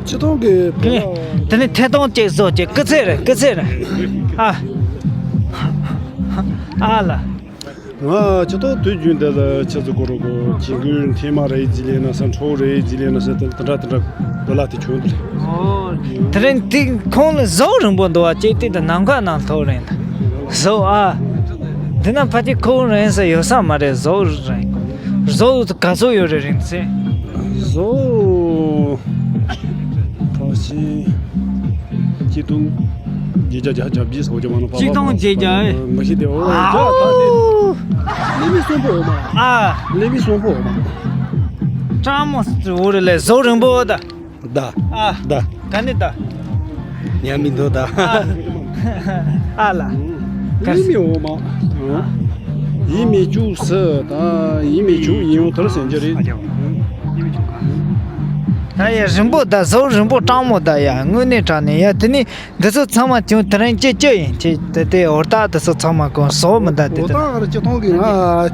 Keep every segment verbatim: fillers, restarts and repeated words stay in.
སྤྱི་བཏང་གི་དེ་ནས་དེ་ནས་ཐད་གཏོང་ཅིག་བཟོ་ཅིག་སྐུ་ཚེ་རེད། སྐུ་ཚེ་རེད། ཨ། ཨ་ལ། ང་སྤྱི་བཏང་དུས་རྒྱུན་འདི་ལ་ཆི་ཟིག་གོ་རོ་གོ་ཇིང་གུ་ཐེ་མ་རེ་ཇི་ལེ་ན་ས་འཕྲོ་རེ་ཇི་ལེ་ན་ས་དེ་འདྲ་དེ་འདྲ་བོ་ལ་དེ་བྱུང་འདུག་ཨོ། དེ་རིང་དེ་ཁོང་ལ་ཟོག་རིང་པོ་འདུག་བ། ཅིག་དེ་དང་ནམ་མཁའ་ནང་ཐོག་རིང་ཟོག་ཨ། འདི་ན་ཕ་གི་ཁོ་རིང་ས་ཡོད་ས་མ་རེད། ཟོག་རིང་ཟོག་ག་ཚོད་ཡོད་རེད་རིང་ཚེ། ཟོག་ཕ་ཤི་ཅི་ཏུང་རྒྱལ་རྒྱ་རྒྱ་རྒྱ་བརྒྱད་སོགས་ཀྱི་མ་ན་པ་པ་ཅི་ཏུང་རྒྱལ་རྒྱ་ཨེ། མ་ཤི་དེ་ཨོ་རྒྱ་ད་དེ་ལེ་མི་གསོན་པོ་འོ་མ། ཨ། ལེ་མི་གསོན་པོ་འོ་མ། ཀྲང་མོ་འོ་རེ་ལེ་ཟོག་རིང་པོ་ད། ད། ཨ། ད། ག་ནི་ད། ཉ་མི་འདུག་ད། ཨ། ཨ་ལ། ཡིན་མི་འོ་མ། ཡིན་མི་བཅུག་ས་ད་ཡིན་མི་བཅུག་ཡིན་འོ་ཐར་སེང་རྒྱ་རེད། ད་ཡ་རིང་པོ་ད་ཟོག་རིང་པོ་ཀྲང་མོ་ད་ཡ་དངོས་གནས་དྲང་གནས་ཡ་དེ་ནི། འདི་ཚོ་ཚང་མ་ཅུང་དེ་རིང་ཅི་ཅི་ཡིན་ཅི་དེ་དེ་འོ་ད་དེ་ཚོ་ཚང་མ་གོང་བཟོ་མི་འདའ་དེ་འོ་དེ་ད་ཨ་ར་ཅི་ཐོང་གི་ང་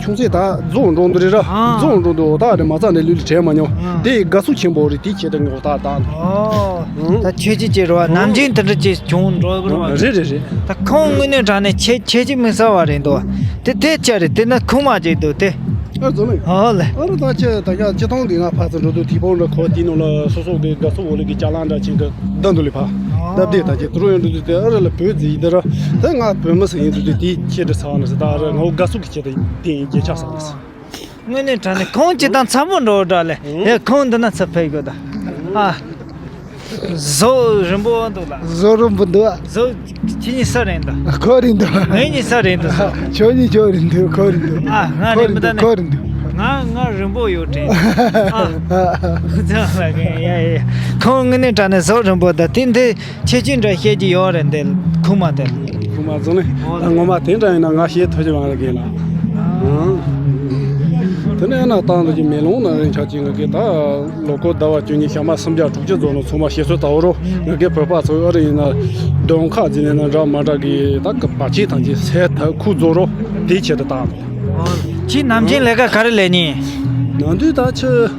ཆུང་ཚེ་ད་རྫོང་འགྲོ་འདི་རེད་ར། ཨ། རྫོང་འགྲོ་འདི་འོ་ད་རེད་མ་ཚ་ནས་ལུས་ལ་བྲལ་མ་མྱོང་། ཨ། དེ་དགའ་སུ་ཆེན་པོ་རེད། དེ་ཁྱེད་དང་འོ་ད་ད་འོ་ད་ཆོས་ཅི་ཅི་རེད་བ། ནམ་རྒྱུན་དེ་འདྲ་ཅི་བྱུང་འགྲོ་གི་རེད་བ། རེད་རེད་རེད། ད་ཁོང་དངོས་གནས་དྲང་གནས་ཆེ་ཆེ་ཅི་མི་ཟ་བ་རེད་འདུག་དེ་དེ་ཅི་རེད། དེ་ན་ཁུག་མ་ཅིག་འདུག་དེ། ཨ་རྫོང་ནས། ཨོ་ལེ། ཨ་ར་ད་ཁྱེད་ད་ཡ་ཅི་ཐོང་འདི་ང་ཕ་ཚ་འགྲོ་འདུག་དེ་པོ་འདྲ་ཁོ་དེ་ནང་ལ་སོ་སོ་གི་དགའ་སུ་འོ་ལེ་གི་ཅ་ལང་འདྲ་ཆེན་གི་ད་འདུག་ལེ་ཕ། ཨ། ད་བདེ་ད་ཅི་ཏུ་རུ་ཡང་འདུག་དུས་དེ་ཨ་ར་ལ་བོད་ཟི་ཡི་དེ་ར། ད་ང་བོད་མི་ཟི་ཡིན་དུས་དེ་དེའི་ཆེད་དུ་ཚང་ནས་ད་ཨ་ར་ང་འོ་དགའ་སུ་གི་ཆེད་དུ་དེ་ཡིན་རྒྱལ་ཆགས་སང་ནས། དངོས་གནས་དྲང་གནས་ཁོང་ཅི་དང་འཚམ་པོ་འགྲོ་འདྲ་ལེ། ཨེ་ཁོང་འདི་ན་ཚ་ཕེབས་དགོས་ད། ཨ། ཟོག་རིང་པོ་འདུག་ལ། ཟོག་རིང་པོ་འདུག་ཟོག་ཁྱེད་གཉིས་ས་རེད་འདུག་ཁོ་རེད་འདུག་ངེད་གཉིས་ས་རེད་འདུག་ཁྱོད་གཉིས་ཁྱོད་རེད་འདུག་ཁོ་རེད་འདུག་ཨ་ང་རེད་མི་ད་ནི་ཁོ་རེད་འདུག་ང་ང་རིང་པོ་ཡོད་དྲན། ཨ། ཙང་ལ་གན་ཡ་ཡ་ཡ། ཁོང་དངོས་གནས་དྲང་གནས་ཟོག་རིང་པོ་ད་དེ་འདི་ཁྱེད་ཀྱིས་འདྲ་བཤད་ཀྱི་ཡོད་རེད་འདི་ཁུག་མ་དེ། ཁུག་མ་རྫོང་ནས་ད་ངོ་མ་དེ་འདྲ་ཡིན་ན་ང་བཤད་ཐུབ་ཀྱི་མ་རེད་གན་ལ། དེ་ནས་ཡང་ན་བཏང་འདུག་གི་མེ་ལོང་ན་རིང་ཆགས་ཀྱི་ང་གི་ད། ལོ་འཁོར་ཟླ་བ་བཅུ་གཉིས་ཞག་མ་སུམ་བརྒྱ་དྲུག་ཅུ་རྫོགས་ནས་ཚང་མ་ཤེས་ཚོད་ལྟ་བུ་རོ། ང་གི་བོད་པ་ཚོ་ཨ་རི་ཡིན་ན་གདོང་ཁ་འཛིན་ལེན་ན་འདྲ་མ་འདྲ་གི་ད་གི་བར་ཆད་ཐམས་ཅད་སེལ་ཐབས་ཁུར་རྫོགས་རོ། དེའི་ཆེད་དུ་བཏང་། ཁྱེད་ནམ་རྒྱུན་ལས་ཀ་ག་རེ་ལས་ནི། ནམ་དུས་ད་ཆུ།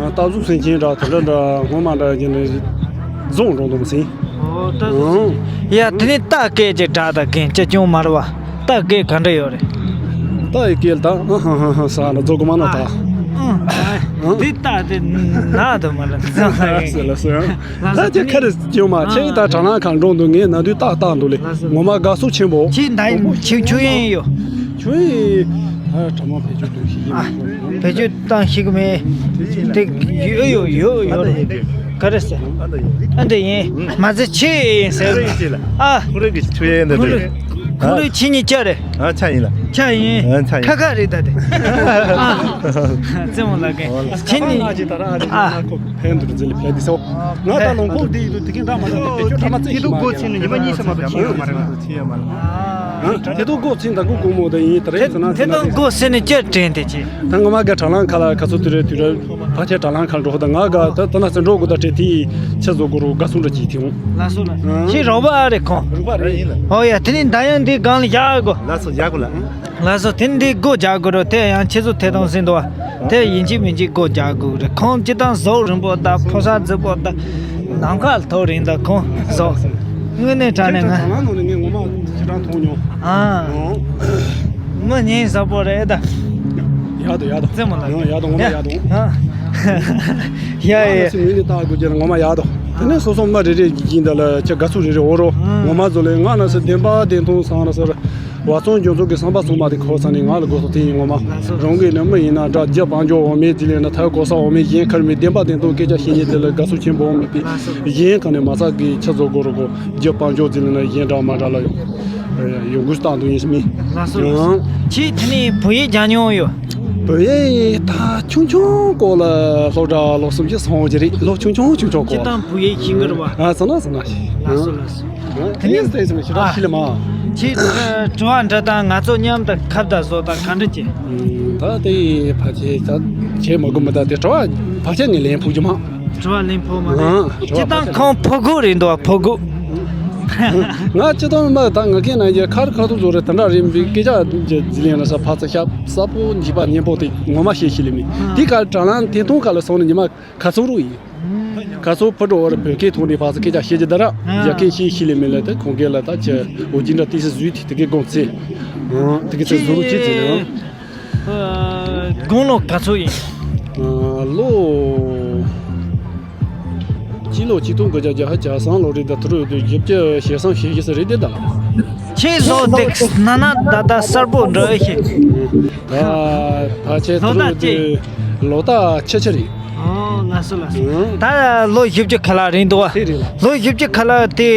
རྟ་ཟོག་སེམས་ཅན་འདྲ་དེ་འདྲ་འདྲ་སྔོན་མ་འདྲ་གི་ནི་རྫོང་འགྲོ་འདུག་ཟིན། ཨོ་ད། ཡ་དེ་ནི་རྟ་སྐད་ཅིག་སྒྲ་དང་གན་ཅི་ཅུང་མ་རེད་བ། རྟ་སྐད་ག་འདྲ་ཡོད་རེད། རྟ་ཡི་སྐད་ད་ཨ་ཧ་ཧ་ཧ་ས་ན་རྫོགས་གི་མ་ན་ད། ཨ། དེ་རྟ་དེ་ན་དུ་མ་ལ་ཟ་ལ་ཟེར་ལ་ཟེར། ད་ཅི་ཁ་རེ་སྐྱོན་མ་ཆེ་ད་དྲ་ལང་ཁ་འགྲོ་འདུག་ངས་ན་དུས་རྟ་རྟ་འདུག་ལེ། ངོ་མ་དགའ་སུ་ཆེན་པོ། ཁྱེད་ད་ཡིན་ཆུ་ཆུ་ཡིན་ཡོད། ཆུ་ཡིན། ད་དྲ་མ་བེད་སྤྱོད་འདུག་ཤི་ཡིན། བེད་སྤྱོད་བཏང་ཤེས་ཀྱི་མེད། དེ་ཡོད་ཡོད་ཡོད་ཡོད་རེད། ག་རེ་ཟེར། ཨ་འདྲ་ཡིན། མ་ཟེར་ཆེ་ཡིན་ཟེར། ཨ། ཁོ་རང་གི་ཆུ་ཡན་འདི་ཁོ་རེད། ཁོ་རང་ཆེ་ཉིད་ཅག་རེད། ཨ་ཆ་ཡིན་ལ། ཆ་ཡིན། ཨ་ཆ་ཡིན། ཁ་ཁ་རེད་ད་དེ། ཨ། རྩེ་མོ་ལ་གན་ཆེ་ཉིད། ཨ། ཕན་དུ་འཛིན་ལ་ཕན་དུ་སོ། ང་ད་ལོང་ཁོག་འདི་ཡིན་དུས་དེ་གིན་འདྲ་མ་འདྲ་དེ་ཁྱོད་ཐ་མ་རྩེ་ཤི་མ་རེད། ཉི་མ་གཉིས་ས་མ་གཏོགས་ཆེ་ཡོད་མ་རེད། ཆེ་ཡོད་མ་རེད། དེ་དུ་སྒོ་ཚིག་དང་སྒོ་སྒོ་མོ་དང་ཡིན་དེ་རེད་ཟེར་ན་ཟེར་ན་དེ་དང་སྒོ་ཟེར་ནས་ཅི་དྲན་དེ་ཅི། ད་ངོ་མ་ག་དྲ་ལང་ཁ་ལ་ག་ཚོད་དུས་རེད་དུས་རེད་ཕ་ཁྱེད་དྲ་ལང་ཁ་འགྲོ་ད་ང་ག་ད་ད་ན་ཟེར་འགྲོ་དགོས་ད་དྲེད་དེ་ཡིས་ཆེ་བཟོ་དགོས་རུ་དགའ་སུ་འདྲ་གྱིས་ཐེ་འོང་། ལགས་སོ་ལགས་སོ། ཁྱེད་རོགས་པ་ཨ་རེད་ཁོང་། རོགས་པ་རེད་ཡིན་ལ། ཨོ་ཡ་དེ་ནི་ད་ཡང་འདི་སྒང་ལ་བཞག་དགོས། ལགས་སོ་བཞག་དགོས་ལ། ལགས་སོ་དེ་ནི་འདི་སྒོ་རྒྱག་དགོས་རོ་དེ་ཡང་ཆེ་བཟོ་ཐེ་དང་ཟིན་འདུག་བ། དེ་ཡིན་གཅིག་མིན་གཅིག་སྒོ་རྒྱག་དགོས་རེད་ཁོང་སྤྱི་བཏང་ཟོག་རིང་པོ་ད་ཕོ་གསར་རྫི་པོ་ད། ནམ་མཁའ་ལ་ཐོག་རིང་ད་ཁོང་ཟོག་དངོས་གནས་དྲང་གནས་ང་། ཁྱེད་ཚོ་དྲ་ལམ་ནང་ནས་ངས་ངོ་མ་ཁྱེད་རང་མཐོང་མྱོང་། ཨ། ཨོ། མི་ཉན་ཟབ་པོ་རེད་ད། ཡག་དོ་ཡག་དོ། རྩེ་མོ་ལ། ཡག་དོ་ཡག་དོ་ངོ་མ་ཡག་དོ། ཨ། ཡ་ཡ་ཡ། ངས་ངོས་ནས་ལྟ་དགོས་ཀྱི་ངོ་མ་ཡག་དོ། དེ་ནས་སོ་སོ་མ་རེ་རེ་ཡིན་ད་ལ་ཁྱེད་དགའ་ཚོར་རེ་རེ་འོ་རོ། ངོ་མ་ཚོ་ལས་ང་ན་སི་བདེན་པ་བདེན་མཐོང་སང་ན་སི་ར། བ་ཚང་ལྗོངས་ཚོགས་ཀྱི་བསམ་པ་ཚང་མ་དེ་གོ་ས་ནས་ང་ལ་དགོས་ཐོག་དེ་ཡིན་ངོ་མ། རང་གི་ནི་མི་ཡིན་ན་འདྲ་རྒྱུ་དཔལ་འབྱོར་འོ་མའི་རྗེས་ལས་ན་ཐར་གོ་ས་འོ་མའི་གཞན་ཁར་མི་བདེན་པ་བདེན་མཐོང་སྐད་ཆ་བཤད་ཉེན་དེ་ལ་དགའ་བསུ་ཆེན་པོ་འོ་མི་པའི་གཞན་གང་ནས་མ་ཚག་གི་ཆ་བཟོ་དགོས་རུ་གོ་རྒྱུ་དཔལ་འབྱོར་རྗེས་ལས་ན་གཞན་འདྲ་མ་འདྲ་ལ་ཡོང་དགོས་སྟངས་དུ་ཡིན་སྨིན། ལགས་སོ་ལགས་སོ། ཁྱེད་དེ་ནས་བོད་ཡིག་སྦྱང་མྱོང་ཡོད། བོད་ཡིག་ད་ཆུང་ཆུང་སྐོར་ལ་སློབ་གྲྭ་ལོ་སུམ་ཅུ་སོང་གི་རེད། ལོ་ཆུང་ཆུང་ཆུང་ཆུང་སྐོར་ཁྱེད་དང་བོད་ཡིག་ཤེས་གི་རེད་བ། ཨ་ཙི་ན་ཙི་ན་ཤེས། ལགས་སོ་ལགས་སོ། དེ་ནས་ཨེ་སྟེ་སེམས་ཞེ་དྲག་ཤི་ལ་མ། ཁྱེད་དྲི་བ་འདྲི་དང་ང་ཚོ་མཉམ་དུ་ཁ་བརྡ་བཟོ་དང་ག་འདྲ་བྱེད། ད་དེ་ཕལ་ཆེར་ད་བྱེད་མ་དགོས་མི་ད་དེ་དྲི་བ་ཕལ་ཆེར་ངས་ལན་ཕུག་རྒྱུ་མ། དྲི་བ་ལན་ཕུག་མ་རེད། ཨ་དྲི་བ་སྤྱི་བཏང་ཕལ་ཆེར་ཁོང་ཕོ་རྒོད་རེད་འདུག་ཕོ་རྒོད། ང་སྤྱི་བཏང་མ་ད་ང་ཁྱེད་ན་ཡ་ཁར་ཁ་ཐུག་བཟོ་རེད་དེ་འདྲ་རེད་འབི་སྐད་ཆ་རྗེས་ལན་ལ་ས་ཕ་ཚ་ཤ་ས་པོ་འཇིགས་པ་གཉན་པོ་དེ་ངོ་མ་ཤེས་ཤེས་ལེ་མི་དེ་ག་དྲ་ལམ་དེ་མཐོང་ག་ལ་སོང་ནས་ཉི་མ། ཁ་སང་རུ་ཡིན། ཁ་སང་ཕུ་ཏྲོ་བར་བོད་སྐད་ཐོག་ནས་ཕར་ཚུར་སྐད་ཆ་བཤད་ཀྱི་འདུག་ར། ཨ། རྒྱ་སྐད་ཤེས་ཤེས་ལེ་མིན་ལེ་དེ་ཁོང་གིས་ལ་ད་ཅི་འོ་ཇི་འདྲ་ཏི་སི་བཟོས་ཏེ་དེ་གའི་དགོངས་ཚེ། ཨང་། དེ་གའི་ཚེ་བཟོ་རུ་ཅི་ཚེ་ནས་ཨང་། ཨ། དགུང་ལོ་ག་ཚོད་ཡིན། ཨ། ལོ། སྤྱི་ལོ་ཆིག་སྟོང་དགུ་བརྒྱ་བརྒྱ་ཧ་གྱ་སང་ལོ་རེད་ད། དུ་རུ་དུ་བཞི་བཅུ་ཞེ་སང་ཞེ་བཞི་ས་རེད་དེ་ད། ཁྱེད་ཚོ་དེ་ན་ན་ད་ད་གསར་པོ་འདྲ་ཤེས། ད་ད་ཁྱེད་དུ་རུ་དུ་ལོ་ད་ཆེ་ཆེ་རེད། ཨོ་ལགས་སོ་ལགས་སོ། ཨང་། ད་ལོ་བཞི་བཅུ་ཁ་ལག་རིང་འདུག་བ། དེ་རེད་ལ། ལོ་བཞི་བཅུ་ཁ་ལག་དེ་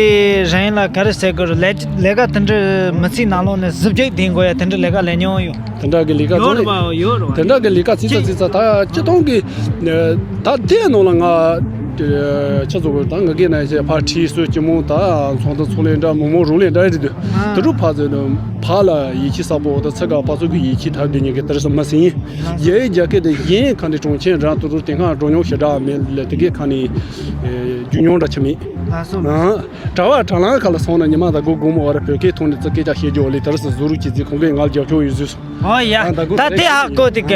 རིང་ལ་ག་རེ་ཟེར་དགོས་རེད། ལས་ལས་ཀ་དེ་འདྲ་མི་ཚེ་ནང་ལོགས་ནས་གཟི་བརྗིད་ལྡན་དགོས་ཡ་དེ་འདྲ་ལས་ཀ་ལས་མྱོང་ཡོད། དེ་འདྲ་གི་ལས་ཀ་ཡོད་རེད་བ། ཡོད་རེད་བ། དེ་འདྲ་གི་ལས་ཀ་ཙི་ཙ་ཙི་ཙ་ད་སྤྱི་བཏང་གི་ད་དེ་ནང་ལ་ང་ཆ་ཚོ་གི་ད་ང་གི་ན་ཕར་ཁྲིད་སོ་སྐྱི་མོ་ད་ཚོང་ད་ཚོང་ལས་འདྲ་མོ་མོ་རུ་ལས་འདྲ་རེད་དུ། དུ་རུ་ཕ་ཚོ་ནི་ཕ་ལ་ཡིད་ཆེས་ས་པོ་ད་ཚ་ག་པ་ཚོ་གི་ཡིད་ཆེས་ཐབས་དེ་ཉིད་ཀྱི་དེར་སོ་མ་སིན། རྒྱ་ཡི་རྒྱ་སྐད་དེ་གཞན་ཁ་ནས་གྲོང་ཁྱེར་རང་དུ་རུ་དེ་སྔ་འགྲོ་མྱོང་ཞེ་དྲག་མེད་ལ་དེ་གའི་ཁ་ནས་རྒྱུ་མྱོང་འདྲ་ཆ་མེད། ལགས་སོ། ཨང་། གྲྭ་བ་གྲྭ་ལང་ཁ་ལ་སོང་ན་ཉི་མ་དང་སྒོ་སྒོ་མོ་བར་བོད་སྐད་ཐོག་ནས་ཙི་སྐད་ཆ་བཤད་རྒྱུ་ལས་དེར་སོ་བཟོ་རུ་ཅི་ཙི་ཁོང་གིས་ང་ལ་རྒྱབ་སྐྱོར་ཡོད་ཟུས། ཨོ་ཡ། ཨ་ད་དགོས་ད་དེ་ཧ་གོ་དེ་ག་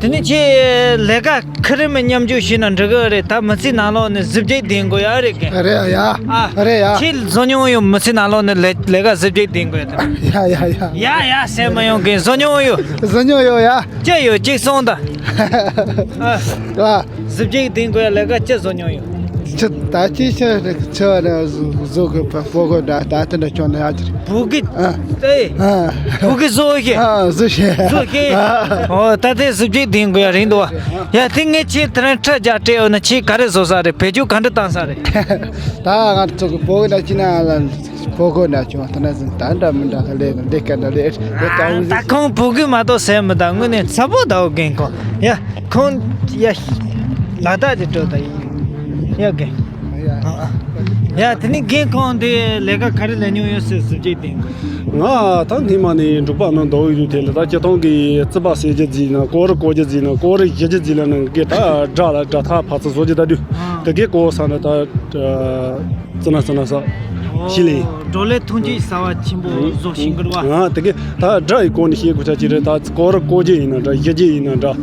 དེ་ནི་ཁྱེད་ལས་ཀ་ཁ་རི་མི་མཉམ་འཇུག་བྱས་ན་འགྲིག་གི་རེད། ད་མི་ཚེ་ནང་ལོགས་ནས་གཟི་བརྗིད་ལྡན་དགོས་ཡ་རེད་ག་རེད་ཡ། ཨ། རེད་ཡ། ཁྱེད་བཟོ་མྱོང་ཡོད། མི་ཚེ་ནང་ལོགས་ནས་ལས་ལས་ཀ་གཟི་བརྗིད་ལྡན་དགོས་ཡ་དེ། ཡ་ཡ་ཡ། ཡ་ཡ་ཟེར་མི་ཡོང་གི་བཟོ་མྱོང་ཡོད། བཟོ་མྱོང་ཡོད་ཡ། ཅི་ཡོད་ཅིག་གསུངས་ད། ཨ། ལ། གཟི་བརྗིད་ལྡན་དགོས་ཡ་ལས་ཀ་ཅི་བཟོ་མྱོང་ཡོད། ཆུ་ད་ཅི་ཆུ་ཆུ་ནས་བཟོ་གི་སྤོ་གི་འདྲ་ད་དེ་འདྲ་ཁྱོད་ནས་ཡག་གི་རེད། བུ་གི་ཨ། ཨེ། ཨ། བུ་གི་བཟོ་ཤེས། ཨ། བཟོ་ཤེས། བཟོ་ཤེས། ཨ། ཨོ་ད་དེ་གཟི་བརྗིད་ལྡན་དགོས་ཡ་རེད་འདུག་བ། ཡ་དེ་ངས་ཁྱེད་དེ་རིང་ཁྲི་བརྒྱ་སྤྲད་ཡོད་ན་ཁྱེད་ག་རེ་བཟོ་ས་རེད། བེད་སྤྱོད་ག་འདྲ་བཏང་ས་རེད། ད་ང་ཚོ་གི་སྤོ་གི་འདྲ་ཅི་ན་ལ་སྤོ་གི་འདྲ་ཁྱོད་དེ་ན་ཟིན་ད་འདྲ་མི་འདྲ་ག་ལས་ན་འདི་ག་འདྲ་ལས་ཨེ་ད་ད་ཁོང་བུ་གི་མ་གཏོགས་ཟེར་མི་ད་དངོས་གནས་ཚ་པོ་ད་འོ་རྒན་ཁོང་ཡ། ཁོང་ཡ། ལ་དྭགས་དེ་སྤྲོད་ད་ཡིན། ཡ་གི་ཡ། ཡ་དེ་ནི་རྒན་ཁོང་དེ་ལས་ཀ་ག་རེ་ལས་མྱོང་ཡོད་ཟེར་གཟི་བརྗིད་ལྡན་གི་ང་ད་སྔོན་མ་ནས་འབྲོག་པ་ནང་འདུག་ཡོད་དུས་དེ་ལ་ད་སྤྱི་བཏང་གི་རྩི་པ་སེ་རྒྱ་རྫི་ན་ཀོ་རི་ཀོ་རྒྱ་རྫི་ན་ཀོ་རི་བཞི་རྒྱ་རྫི་ལ་ནང་གི་ད་དགྲ་ལ་དགྲ་ཐག་ཕ་ཚ་བཟོ་རྒྱུ་ད་དུས་དེ་གའི་ཀོ་ས་ན་ད་ཙི་ན་ཙི་ན་ས་ཤི་ལིང་། འབྲོག་ལས་ཐོན་སྐྱེད་གསར་བ་ཆེན་པོ་བཟོ་ཤིང་གི་རེད་བ། ང་དེ་གའི་ད་དགྲ་ཡི་སྐོར་ནས་བཤད་དགོས་ཆ་ཅིག་རེད། ད་ཀོ་རི་ཀོ་རྒྱ་ཡིན་ན་འདྲ་བཞི་རྒྱ་ཡིན་ན་འདྲ།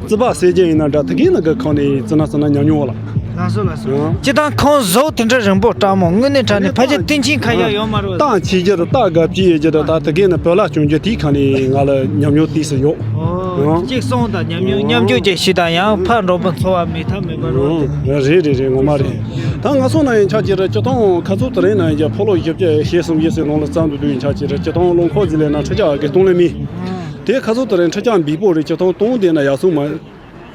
རྩི་པ་སེ་རྒྱ་ཡིན་ན་འདྲ་དེ་གའི་ནང་གི་ཁང་ནས་ཙི་ན་ཙི་ན་ཉམས་མྱོང་བ་ལ། ལགས་སོ་ལགས་སོ། ཨང་། སྤྱི་བཏང་ཁོང་ཟོག་དེ་འདྲ་རིང་པོ་སྐྲག་མོ་དངོས་གནས་དྲང་གནས་ཕལ་ཆེར་སྟེང་ཆེན་ཁ་ཡག་ཡོད་མ་རེད། ཏང་ཆེ་རྒྱུ་རེད། ཏ་དགའ་བྱེད་ཡོད་རྒྱུ་རེད། ད་དེ་གའི་ནི་བོད་ལ་བྱུང་རྒྱུ་དེའི་ཁ་ནས་ང་ལ་ཉམས་མྱོང་ཏོག་ཙམ་ཡོད། ཨོ། ཨང་། གཅིག་སོང་དང་ཉམས་མྱོང་ཨང་། མཉམ་སྤྱོད་ཅིག་ཞུས་དང་ཡང་ཕར་འགྲོ་པ་འཚོ་བ་མེད་ཐབས་མེད་པ་རེད། ཨང་། རེད་རེད་རེད། ངོ་མ་རེད། ད་ང་སོང་ན་ཡང་ཆ་ཅིག་རེད། སྤྱི་བཏང་ཁ་ཚུགས་དེ་རིང་ན་ཡང་ཕོ་ལོ་བཞི་བཅུ་ཞེ་གསུམ་ཞེ་གསུམ་ནང་ལ་བརྩམས་འདུག་དུས་ཡང་ཆ་ཅིག་རེད། སྤྱི་བཏང་རླངས་འཁོར་ཟིག་ལས་ན་ཁྲི་ཆ་གི་སྟོང་ལས་མེད། དེ་ཁ་ཚུགས་དེ་རིང་ཁྲི་ཆ་འབིག་པོ་རེད། སྤྱི་བཏང་སྟོང་དེ་ན་ཡག་སོང་མ།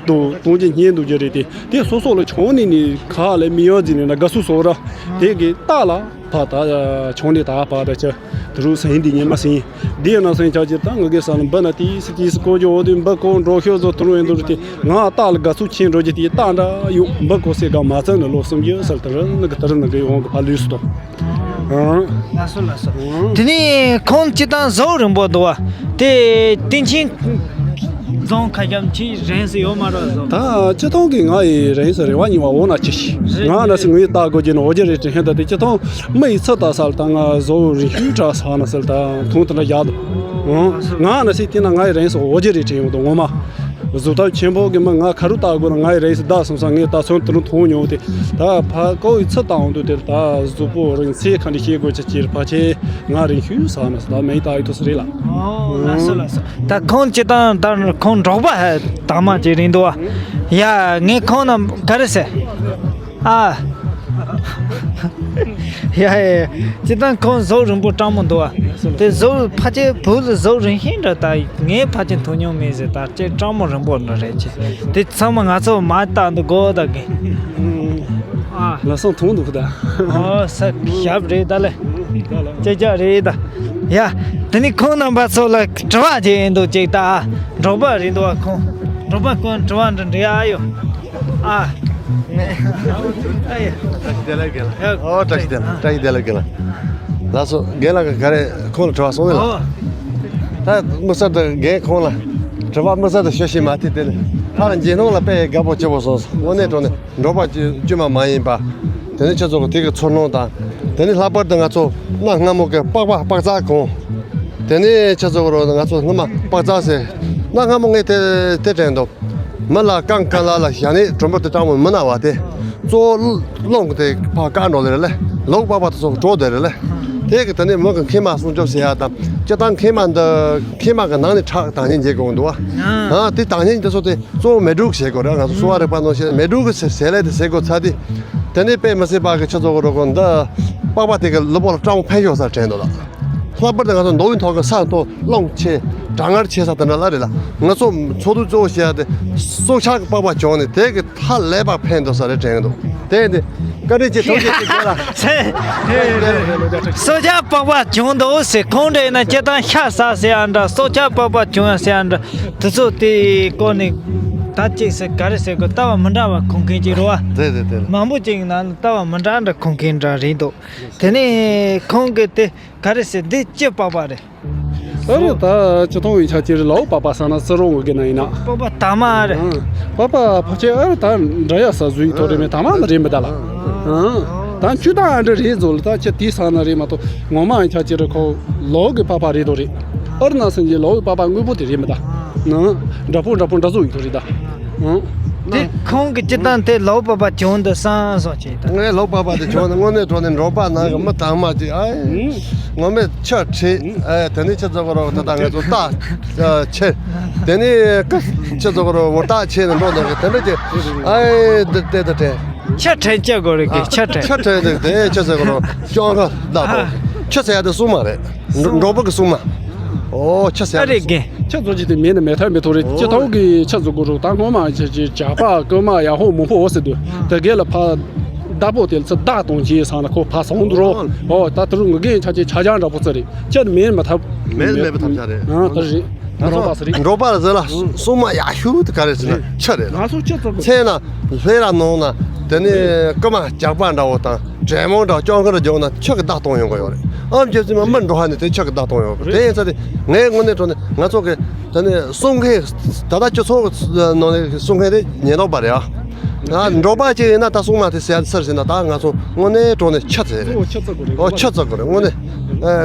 དུ་གཏོང་རྒྱུ་སྙིང་འདོད་རྒྱུ་རེད་དེ། དེ་སོ་སོ་ལ་ཆུང་ནས་ནི་ཁ་ལ་མི་ཡོད་ཟིན་ནས་ན་དགའ་སུ་སོ་ར། དེ་གི་རྟ་ལ་ཕ་ད་ཆུང་ནས་ད་ཕ་ད་ཆ་དུ་རུ་སེང་འདི་ཉི་མ་སེང་། དེ་ན་སེང་ཆ་ཅིག་ད་ང་གི་ས་ལ་འབུ་ན་ཏི་སི་ཏི་སི་ཀོ་ཇོ་འོ་དེ་འབུ་ཀོ་འགྲོ་ཤོད་ཟོ་དུ་རུ་ཡིན་འདུག་རེད་དེ། ང་རྟ་ལ་དགའ་སུ་ཆེན་འགྲོ་རྒྱུ་དེ་རྟ་འདྲ་ཡོད། འབུ་ཀོ་སེ་ག་མ་ཚན་ནི་ལོ་སུམ་ཅུ་སལ་དུ་རུ་ནི་གི་དུ་རུ་ནི་གི་ཡོང་གི་ཕ་ལུས་སུ་དོ། ཨང་། ལགས་སོ་ལགས་སོ། ཨང་། དེ་ནས་ཁོང་སྤྱི་བཏང་ཟོག་རིང་པོ་འདུག་བ། དེ་སྟེང་ཆེན་རྫོང་ཁ་ཤམ་ཆེས་རིང་སུ་ཡོད་མ་རེད་ཟོ། ད་སྤྱི་བཏང་གི་ང་ཡི་རིང་སུ་རེ་བ་རྙིང་བ་འོ་ན་ཅི་ཞིག་རེད། ང་ན་སི་ངུའི་ལྟ་དགོས་ཀྱི་ན་འོ་ཅི་རེད་དྲན་ཧེ་ད་དེ་སྤྱི་བཏང་མི་ཡི་ཚུལ་ལྟ་སར་ད་ང་ཟོག་རིང་ཤོས་དྲག་ས་ན་སི་ད་མཐོང་དེ་འདྲ་བཞག་འདུག་ཨང་། ང་ན་སི་དེ་ན་ང་ཡི་རིང་སུ་འོ་ཅི་རེད་དྲན་ཡོང་འདུག་ངོ་མ། གཟུགས་ཐབས་ཆེན་པོ་གི་མི་ང་ཁ་རུ་ལྟ་དགོས་ན་ང་ཡི་རེད་ཟེར་བདག་སོང་ས་ངས་ད་སོན་དུ་རུ་མཐོང་མྱོང་དེ། ད་ཕ་ཀའོ་ཡི་ཚུལ་བཏང་འོང་དུས་དེར་ད་གཟུགས་པོ་རིང་ཚད་ག་འདྲ་བྱེད་དགོས་ཆ་ཅིར་ཕ་ཆེ་ང་རིང་ཤུལ་ས་ནས་ད་མེ་ད་ཡི་ཐོ་སི་རེད་ལ། ཨོ་ལགས་སོ་ལགས་སོ། ད་ཁོང་སྤྱི་བཏང་ད་ཁོང་འབྲོག་པ་ཧ་དང་མ་ཅིག་རིང་འདུག་བ། ཡ་ངས་ཁོང་ན་ག་རེ་ཟེར། ཨ། ཡ་ཡ་ཡ། སྤྱིར་བཏང་ཁོང་གཟུགས་རིང་པོ་སྤྲང་མོ་འདུག་བ། དེ་གཟུགས་ཕལ་ཆེར་བུ་ལ་གཟུགས་རིང་ཤིང་འདྲ་ད་ངས་ཕལ་ཆེར་མཐོང་མྱོང་མེད་ཟེར། ད་ཅེ་སྤྲང་མོ་རིང་པོ་འདྲ་རེད་ཅེ། དེ་ཚང་མ་ང་ཚོ་མ་བལྟ་འདུག་གོ་ད་གི། ཨ། ལ་སང་མཐོང་འདུག་ད། ཨོ་ས་ཞབས་རེད་ད་ལེ། ཅེ་ཅག་རེད་ད། ཡ། དེ་ནི་ཁོང་རྣམ་པ་ཚོ་ལ་དྲི་བ་བྱེད་ཡིན་འདུག་ཅིག་ད། འབྲོག་པ་རེད་འདུག་བ་ཁོང་། འབྲོག་པ་ཁོང་དྲི་བ་འདྲ་འདྲི་ཡ་ཡོད། ཨ། ཨ་ཡ། ཨོ་བཀྲ་ཤིས་བདེ་ལེགས་རྒན་ལགས། བཀྲ་ཤིས་བདེ་ལེགས་རྒན་ལགས། ལགས་སོ་རྒན་ལགས་ཀྱིས་ག་རེ་ཁོང་ལ་དྲི་བ་གསུངས་ནས་ལགས། ཨོ། ད་དམིགས་བསལ་དུ་རྒན་ཁོང་ལ་དྲི་བ་དམིགས་བསལ་དུ་ཞུ་ཤེས་མ་ཐུབ་དེ་ནི་ཕར་རྗེས་གནང་ལ་དཔེ་དགའ་པོ་སྐྱིད་པོ་སོང་སོང་། དངོས་གནས་དྲང་གནས་འབྲོག་པ་དཀྱུས་མ་མ་ཡིན་པ། དེ་ནི་ཁྱེད་ཚོ་གི་དེ་གི་ཚོར་སྣང་དང་། དེ་ནི་ལྷག་པར་དུ་ང་ཚོ་གནའ་སྔ་མོ་གི་པགས་པ་པགས་རྩ་གོང་། དེ་ནི་ཁྱེད་ཚོ་གི་རོ་ང་ཚོ་སྔོན་མ་པགས་རྩ་ཟེར། གནའ་སྔ་མོ་ངས་དེ་དེ་དྲན་འདུག་མི་ལ་རྐང་ཀ་ལ་ལ་བཞག་ནས་གྲུམ་བུ་དེ་སྤྲང་མོ་མི་ན་བ་དེ། གཙོ་བོ་རླུང་གི་དེ་ཕར་བཀག་འགྲོ་ལེ་རེད་ལེ། ལོག་པགས་པ་དེ་ཚོ་འགྲོ་དེ་རེད་ལེ། དེ་གི་དེ་ནས་མི་གི་མཁལ་མ་སྲུང་སྐྱོབ་བྱེད་ཡ་དང་། སྤྱིར་བཏང་མཁལ་མ་འདི་མཁལ་མ་གི་ནང་ནས་ཁྲག་དྭངས་སྙིགས་འགྱེལ་དགོས་འདུག་བ། ཨ་དེ་དྭངས་སྙིགས་དེ་ཚོ་དེ་གཙོ་བོ་མེ་དྲོད་བྱེད་དགོས་རེད། ང་ཚོ་གསོ་བ་རིག་པ་ནང་བཤད་མེ་དྲོད་གི་ཟས་ལས་དེ་ཟས་དགོས་ཚར་དུས། དེ་ནས་དཔེ་མི་སྲིད་པ་གི་ཆུ་ཚོད་གི་རོ་གོ་འདི་པགས་པ་དེ་གི་ལུས་པོ་ལ་སྐྲངས་ཕན་ཤོར་ས་དྲན་འདུག་ལ། ལྷག་པར་དུ་ང་ཚོ་མདོ་དབུས་ཐོག་གི་ས་མཐོ་རླུང་ཆེ་གྲང་ངར་ཆེ་ས་དེ་འདྲ་ལ་རེད་ལ། ང་ཚོ་འཚོ་སྡོད་གཙོ་བོ་བྱེད་ཡ་དེ་སྲོག་ཆགས་ཀྱི་པགས་པ་བྱུང་ནས་དེ་གི་ཧ་ལས་པ་ཕན་འདུག་ས་རེད་དྲན་གི་འདུག་དེ་ཡིན་དུས་བཀའ་དྲིན་ཆེ། ཐུགས་རྗེ་ཆེ་ཟེར་ལ། སྲོག་ཆགས་པགས་པ་བྱུང་འདུག་ཟེར། ཁོང་འདྲ་ཡིན་ན་སྤྱིར་བཏང་ཤ་ཟ་ཟེར་ཡ་འདྲ། སྲོག་ཆགས་པགས་པ་བྱུང་ཡ་ཟེར་ཡ་འདྲ། དེ་ཚོ་དེ་སྐོར་ནས་ད་ཅིག་ཟེར་ག་རེ་ཟེར་དགོས། ལྟ་བ་མི་འདྲ་བ་གོ་མཁན་ཅིག་རེད་བ། རེད་རེད་རེད། མང་པོ་ཅིག་ནང་ལ་ལྟ་བ་མི་འདྲ་འདྲ་གོ་མཁན་འདྲ་རེད་འདུག་དེ་ནས་ཁོང་གིས་དེ་ག་རེ་ཟེར། འདི་ཅི་པགས་པ་རེད། ཨ་རེ་ད་ཅི་ཐོང་ཡིན་ཆ་ཅི་རེད། ལའོ་པགས་པ་ཟེར་ན་སུ་རོང་གི་ན་ཡིན་ན། པགས་པ་དྭངས་མ་རེད། ཨ། པགས་པ་ཕལ་ཆེར་ཨ་རེ་ད་འདྲ་ཡ་ས་བཟོ་ཡི་ཐོག་རེད་མེད་དྭངས་མ་ནི་རེད་མི་ད་ལ། ཨ། ད་ཆུ་དྭངས་ཨ་འདྲ་རེད་བཟོ་ལ། ད་ཅི་དེ་ས་ན་རེད་མ་གཏོགས་ངོ་མ་ཡིན་ཆ་ཅི་རེད། ཁོ་ལའོ་གི་པགས་པ་རེད་དོ་རེད། ཨ་རེ་ན་སེང་གེ་ལའོ་གི་པགས་པ་དངོས་པོ་དེ་རེད་མི་ད། ཨ། འདྲ་པོ་འདྲ་པོ་འདྲ་བཟོ་ཡི་ཐོག་རེད་ད། ཨ། དེ་ཁོང་གི་སྤྱིར་བཏང་དེ་ལའོ་པགས་པ་བྱུང་འདུག་བསམ་སོང་ཅིག་ད། ངའི་ལའོ་པགས་པ་དེ་བྱུང་ན་དངོས་གནས་དྲང་གནས་འབྲོག་པ་ནང་གི་མི་དྭངས་མ་ཅིག་ཨ། ངོ་མས་ཆུ་ཁྲིད། ཨ། དེ་ནས་ཆུ་ཚོད་གོ་རོ་ད་ལྟ་ང་ཚོ་རྟ་ཆེ། དེ་ནས་ཀི་ཆུ་ཚོད་གོ་རོ་འོ་རྟ་ཆེ་ནས་འགྲོ་འདུག་གི་དེ་འདྲ་ཅིག་ཨ། དེ་དེ་དེ་དྲན། ཆུ་ཁྲིད་ཅི་དགོས་རེད་གི། ཆུ་ཁྲིད། ཆུ་ཁྲིད་དེ་དེ་ཆུ་ཚོད་གོ་རོ་ཅོང་ག་ད་པོ། ཆུ་ཟེར་ཡ་དེ་སྲུང་མ་རེད། འབྲོག་པ་གི་སྲུང་མ། ཨོ་ཆུ་ཟེར་ཡ་ཨ་རེད་གི། ཆུ་ཚོད་ཅིག་དེ་མེད་ན་མེད་ཐབས་མེད་ཐོག་རེད། ཨོ། སྤྱིར་བཏང་གི་ཆུ་ཚོད་གོ་རོ་ད་སྔོན་མ་ཆུ་ཆུ་ཇག་པ་རྐུན་མ་ཡ་ཧོ་མོ་ཧོ་ཟེར་དུས་དེ་གས་ལ་ཕ། བདག་པོ་དེ་ཚོ་བདག་གཏོང་བྱེད་སང་ལ་ཁོ་ཕ་སོང་འདུག་རོ། ཨོ་ད་དུ་རུ་ངུ་གེ་ཆ་ཆེ་ཆ་ཆང་འདྲ་པོ་ཚོ་རེད། ཁྱེད་མེད་མ་ཐབས་མེད་མེད་པ་ཐབས་ཆ་རེད། ཨ་ད་རེད། ང་ཚོ་འབྲོག་པ་ཟེར་རེད། འབྲོག་པ་ལ་ཟེར་ལ་སྲུང་མ་ཡག་ཤོས་དེ་ག་རེ་ཟེར་ན་ཆུ་རེད་ལ། ང་ཚོ་ཆུ་ཚོད་མཚན་ན་ལྷས་ར་ནང་ན་དེ་ནས་རྐུན་མ་ཇག་པ་འདྲ་བོ་དང་དྲེད་མོང་འདྲ་སྐྱོང་མཁན་འདྲ་བྱུང་ན་ཆུ་གི་བདག་གཏོང་ཡོང་གི་ཡོད་རེད། ཨམ་ཅོག་ཙི་མ་མི་འགྲོ་ཧ་ནས་དེ་ཆུ་གི་བདག་གཏོང་ཡོང་གི་རེད། དེ་ཡིན་ཚ་དེ་ངའི་དངོས་གནས་དྲང་གནས་ང་ཚོ་གི་དེ་ནས་སྲུང་མཁན་ད་ལྟ་སྤྱི་ཚོགས་ནང་ནས་སྲུང་མཁན་དེ་ཉེན་རྟོག་པ་རེད་ཨ། ད་འབྲོག་པ་ཅིག་ཡིན་ན་ད་སྲུང་མ་དེ་ཟེར་ཟེར་ཟེར་ན་ད་ང་ཚོ་དངོས་གནས་དྲང་གནས་ཆུ་ཚོད་རེད། ཨོ་ཆུ་ཚོད་དགོས་རེད། དངོས་གནས་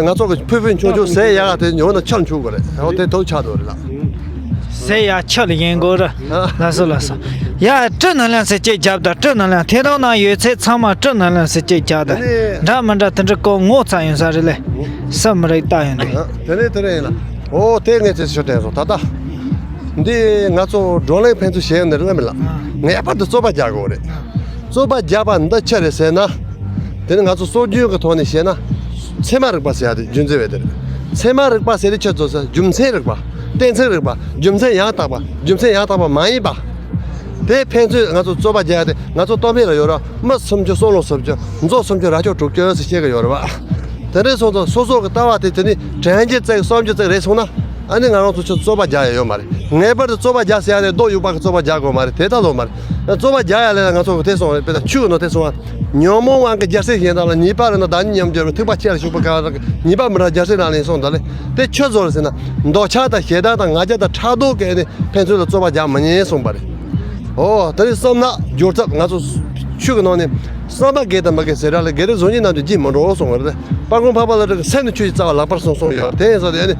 ང་ཚོ་གི་ཕུད་ཕུད་ཆུང་ཆུང་ཟས་ཡག་ག་དེ་ཉོ་ན་ཆུ་མཆོག་དགོས་རེད། ཨོ་དེ་ཐོག་ཆགས་འདུག་རེད་ལ། ཟས་ཡག་ཆུ་ལ་ཡིན་དགོས་རེད། ལགས་སོ་ལགས་སོ། ཡ་སྤྲི་ནང་ལན་ཟེར་གཅིག་རྒྱབ་དང་། སྤྲི་ནང་ལན་ཐད་གཏོང་ནང་ཡོད་ཚད་ཚང་མ་སྤྲི་ནང་ལན་ཟེར་གཅིག་རྒྱབ་དང་། འདྲ་མི་འདྲ་དེ་འདྲ་ཀོ་ངོ་ཚ་ཡོང་ས་རེད་ལེ། སུ་མི་རིགས་ལྟ་ཡོང་དུས། དེ་ནས་དེ་རེད་ཡིན་ལ། ཨོ་དེ་ངས་ཚེ་ཤོད་དྲན་སོང་ད་ལྟ། འདི་ང་ཚོ་བགྲོ་གླེང་ཕན་ཚུན་བྱས་ཡོང་ནས་རེད་མིན་ལ། ངེས་པར་དུ་རྩོད་པ་རྒྱག་དགོས་རེད། རྩོད་པ་རྒྱག་པ་འདི་ཆི་རེད་ཟེར་ན། དེ་ནི་ང་ཚོ་སྲོལ་རྒྱུན་གྱི་ཐོག་ནས་བཤད་ན། ཚད་མ་རིག་པ་ཟེར་ཡ་དེ་རྒྱུ་མཚན་བས་དེ་རེད། ཚད་མ་རིག་པ་ཟེར་དེ་ཆི་ཚོད་ཟེར་རྒྱུ་མཚན་རིག་པ། གཏན་ཚིགས་རིག་པ། རྒྱུ་མཚན་ཡང་དག་པ། རྒྱུ་མཚན་ཡང་དག་པ་མ་ཡིན་པ། དེ་ཕན་ཚུན་ང་ཚོ་རྩོད་པ་རྒྱག་ཡ་དེ་ང་ཚོ་གཏོར་མ་ལ་ཡོད་ར་མི་སུམ་ཅུ་སྲོག་ལོ་སུམ་ཅུ་མཛོ་སུམ་ཅུ་རྭ་ཅོ་དྲུག་ཅུ་ཟེར་བཤད་གི་ཡོད་རེད་བ། དེ་འདྲའི་སོང་ཙང་སོ་སོ་གི་ལྟ་བ་དེ་དེ་ནི་དྲན་གྱི་བརྩེགས་བསམ་གྱི་བརྩེགས་རེད་སོང་ན། ཨ་ནི་ང་རང་ཚོ་ཆུ་རྩོད་པ་རྒྱག་ཡ་ཡོད་མ་རེད། ངེས་པར་དུ་རྩོད་པ་རྒྱག་ཟེར་ཡ་དེ་རྡོ་དབྱུག་པ་གི་རྩོད་པ་རྒྱག་དགོས་མ་རེད། དེ་ལྟ་ལོ་མ་རེད། རྩོད་པ་རྒྱག་ཡ་ལས་ང་ཚོ་གི་དེ་སོང་རེད། དཔེ་ད་ཆུ་གི་ནང་དེ་སོང་བ། ཉོན་མོངས་དབང་གིས་རྒྱལ་སྲིད་གཞན་དག་ལ། ཉེས་པ་རེ་ན་བདག་ཉིད་ཉམས་འགྱུར་བའི། ཐེག་པ་ཆེ་ལ་ཞུགས་པའི་སྐབས་ཉེས་པ་མི་འདྲ་རྒྱལ་སྲིད་རང་ལས་སོང་ད་ལས་དེ་ཆུ་ཚོད་ཟེར་ན་འདོད་ཆགས་དང་ཞེ་སྡང་དང་ང་རྒྱལ་དང་ཕྲག་དོག་གི་ནི་ཕན་ཚུན་ལ་རྩོད་པ་རྒྱག་མི་ཉན་གསུངས་པ་རེད། ཨོ་དེ་ནི་བསམ་ན་སྦྱོར་ཚབ་ང་ཚོ་ཆོས་ཀྱི་ནང་ནས་བསམ་པ་དགེ་དང་མི་དགེ་ཟེར་ར་ལས་དགེ་སྡིག་གཟུགས་བརྙན་རྣམས་ཀྱི་རྗེས་མི་འགྲོ་གསུངས་པ་རེད། དཔལ་མགོན་འཕགས་པ་ལྷ་རི་གི་སེམས་ནི་ཆོས་ཀྱི་རྩ་བ་ལག་པར་སོང་གསུངས་ཡོད། དེ་ཡིན་ཙང་དེ་ནི་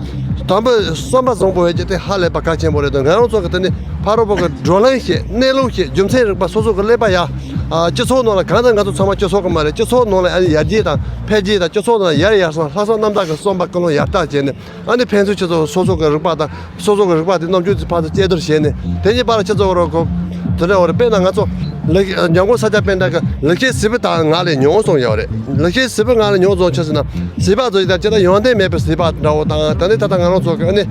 དམ་པའི་བསམ་པ་བཟང་པོ་ཡོད་ཀྱི་དེ་ཧ་ལས་པ་གལ་ཆེན་པོ་རེད་དང་། ང་རང་ཚོ་གི་དེ་ནི་ཕ་རོལ་པོ་གི་བགྲོ་གླེང་བྱེད། གནས་ལུགས་བཤད། རྒྱུ་མཚན་རིག་པ། སོ་སོ་གི་ཀླད་པ་ཡ། ཨ། སྤྱི་ཚོགས་ནང་ལ་གང་ལྟར་ང་ཚོ་ཚང་མ་སྤྱི་ཚོགས་ཀྱི་མི་རེད། སྤྱི་ཚོགས་ནང་ལ་ཨ་ནི་ཡར་རྒྱས་དང་འཕེལ་རྒྱས་དང་། སྤྱི་ཚོགས་ནང་ལ་ཡར་ཡར་སོང་ལྷག་བསམ་རྣམ་དག་གི་བསམ་པ་ཀུན་སློང་ཡར་དྲག་བྱས་ནས། ཨ་ནི་ཕན་ཚུན་སྤྱི་ཚོགས་སོ་སོ་གི་རིག་པ་དང་སོ་སོ་གི་རིག་པ་དེ་རྣམ་འགྱུར་དེ་ཕར་ཚུར་གཅེས་བསྡུར་བྱས་ནས། དེ་གཉིས་བར་ལ་སྤྱི་ཚོགས་རོགས་གོ་དེ་འདྲ་བ་རེད། དཔེར་ན་ང་ཚོ་ལེགས་ཉམས་མགོན་ས་སྐྱ་པཎྜི་ཏ་གི་ལེགས་བཤད་ཟིལ་པ་དང་ངང་ལས་མྱོང་གསུངས་ཡོད་རེད། ལེགས་བཤད་ཟིལ་པ་ངང་ལས་མྱོང་གསུངས་ཆི་ཟེར་ན། ཟིལ་པ་ཚོ་ཡི་དང་ཅི་ལྟར་ཡོན་ཏན་མེད་པའི་ཟིལ་པ་འདྲ་བོ་དང་། ད་ནི་ད་ལྟ་ང་རང་ཚོ་གི་ཨ་ནི།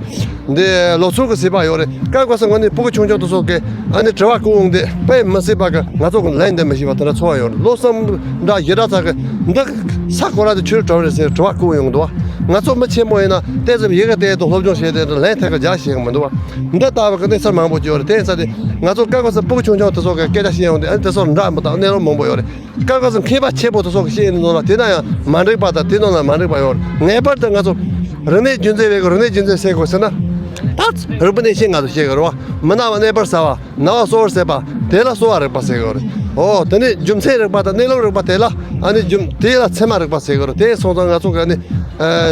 འདི་ལོ་ཚོད་ཀྱི་ཟིལ་པ་ཡོད་རེད། སྐབས་སྐབས་སུ་ང་ནི་སྤུ་གུ་ཆུང་ཆུང་དེ་ཚོ་གི་ཨ་ནི་དྲི་བ་བཀོད་འོང་དུས་དཔེ་མི་སྲིད་པ་གི་ང་ཚོ་གི་ལན་འདེབས་མི་ཤེས་པ་དེ་འདྲ་ཚོར་བ་ཡོད་རེད། ལོ་གསུམ་འདྲ་བཞི་འདྲ་ཚ་གི་འདི་ས་ཁོ་ར་དེ་ཆུ་གྲོལ་རེད་ཟེར་དྲི་བ་བཀོད་ཡོང་འདུག་བ། ང་ཚོ་མི་ཆེན་པོ་ཡིན་ན་ཏོག་ཙམ་ཡི་གེ་དེ་དང་སློབ་སྦྱོང་བྱས་ཏེ་ལན་ཐད་ཀར་རྒྱག་ཤེས་ཀྱི་མི་འདུག་བ། འདི་ལྟ་བུ་གི་གནས་ཚུལ་མང་པོ་ཅིག་ཡོད་རེད། དེ་ཡིན་ཙང་དེ་ང་ཚོ་སྐབས་སྐབས་སུ་སྤུ་གུ་ཆུང་ཆུང་དེ་ཚོ་གི་སྐད་ཆ་བཤད་ཡོང་དུས་ཨ་ནི་དེ་ཚོར་འདྲ་མི་འདུག་གནས་ལུགས་མང་པོ་ཡོད་རེད། སྐབས་སྐབས་སུ་མཁས་པ་ཆེན་པོ་དེ་ཚོ་གི་བཤད་ནི་ནང་ལ་དེ་ན་ཡང་མ་འགྲིག་པ་དང་དེ་ནང་ལ་མ་འགྲིག་པ་ཡོད་རེད། ངེས་པར་དུ་ང་ཚོ་རིག་གནས་རྒྱུན་འཛིན་བྱེད་དགོས། རིག་གནས་རྒྱུན་འཛིན་བྱེད་དགོས་ཟེར་ན། ད་རིག་པ་གནས་ཤིང་ང་ཚོ་བཤད་དགོས་རེད་བ། མི་ན་བ་གནས་པར་ཟ་བ། ན་བ་གསོ་བར་བྱེད་པ། དེ་ལ་གསོ་བ་རིག་པ་ཟེར་གི་ཡོད་རེད། ཨོ་དེ་ནས་རྒྱུ་མཚན་རིག་པ་དང་གནས་ལུགས་རིག་པ་དེ་ལ་ ཨ་ནི་རྒྱུ་དེ་ལ་ཚད་མ་རིག་པ་ཟེར་གི་རེད། དེ་སོང་ཙང་ང་ཚོ་གི་ཨ་ནི་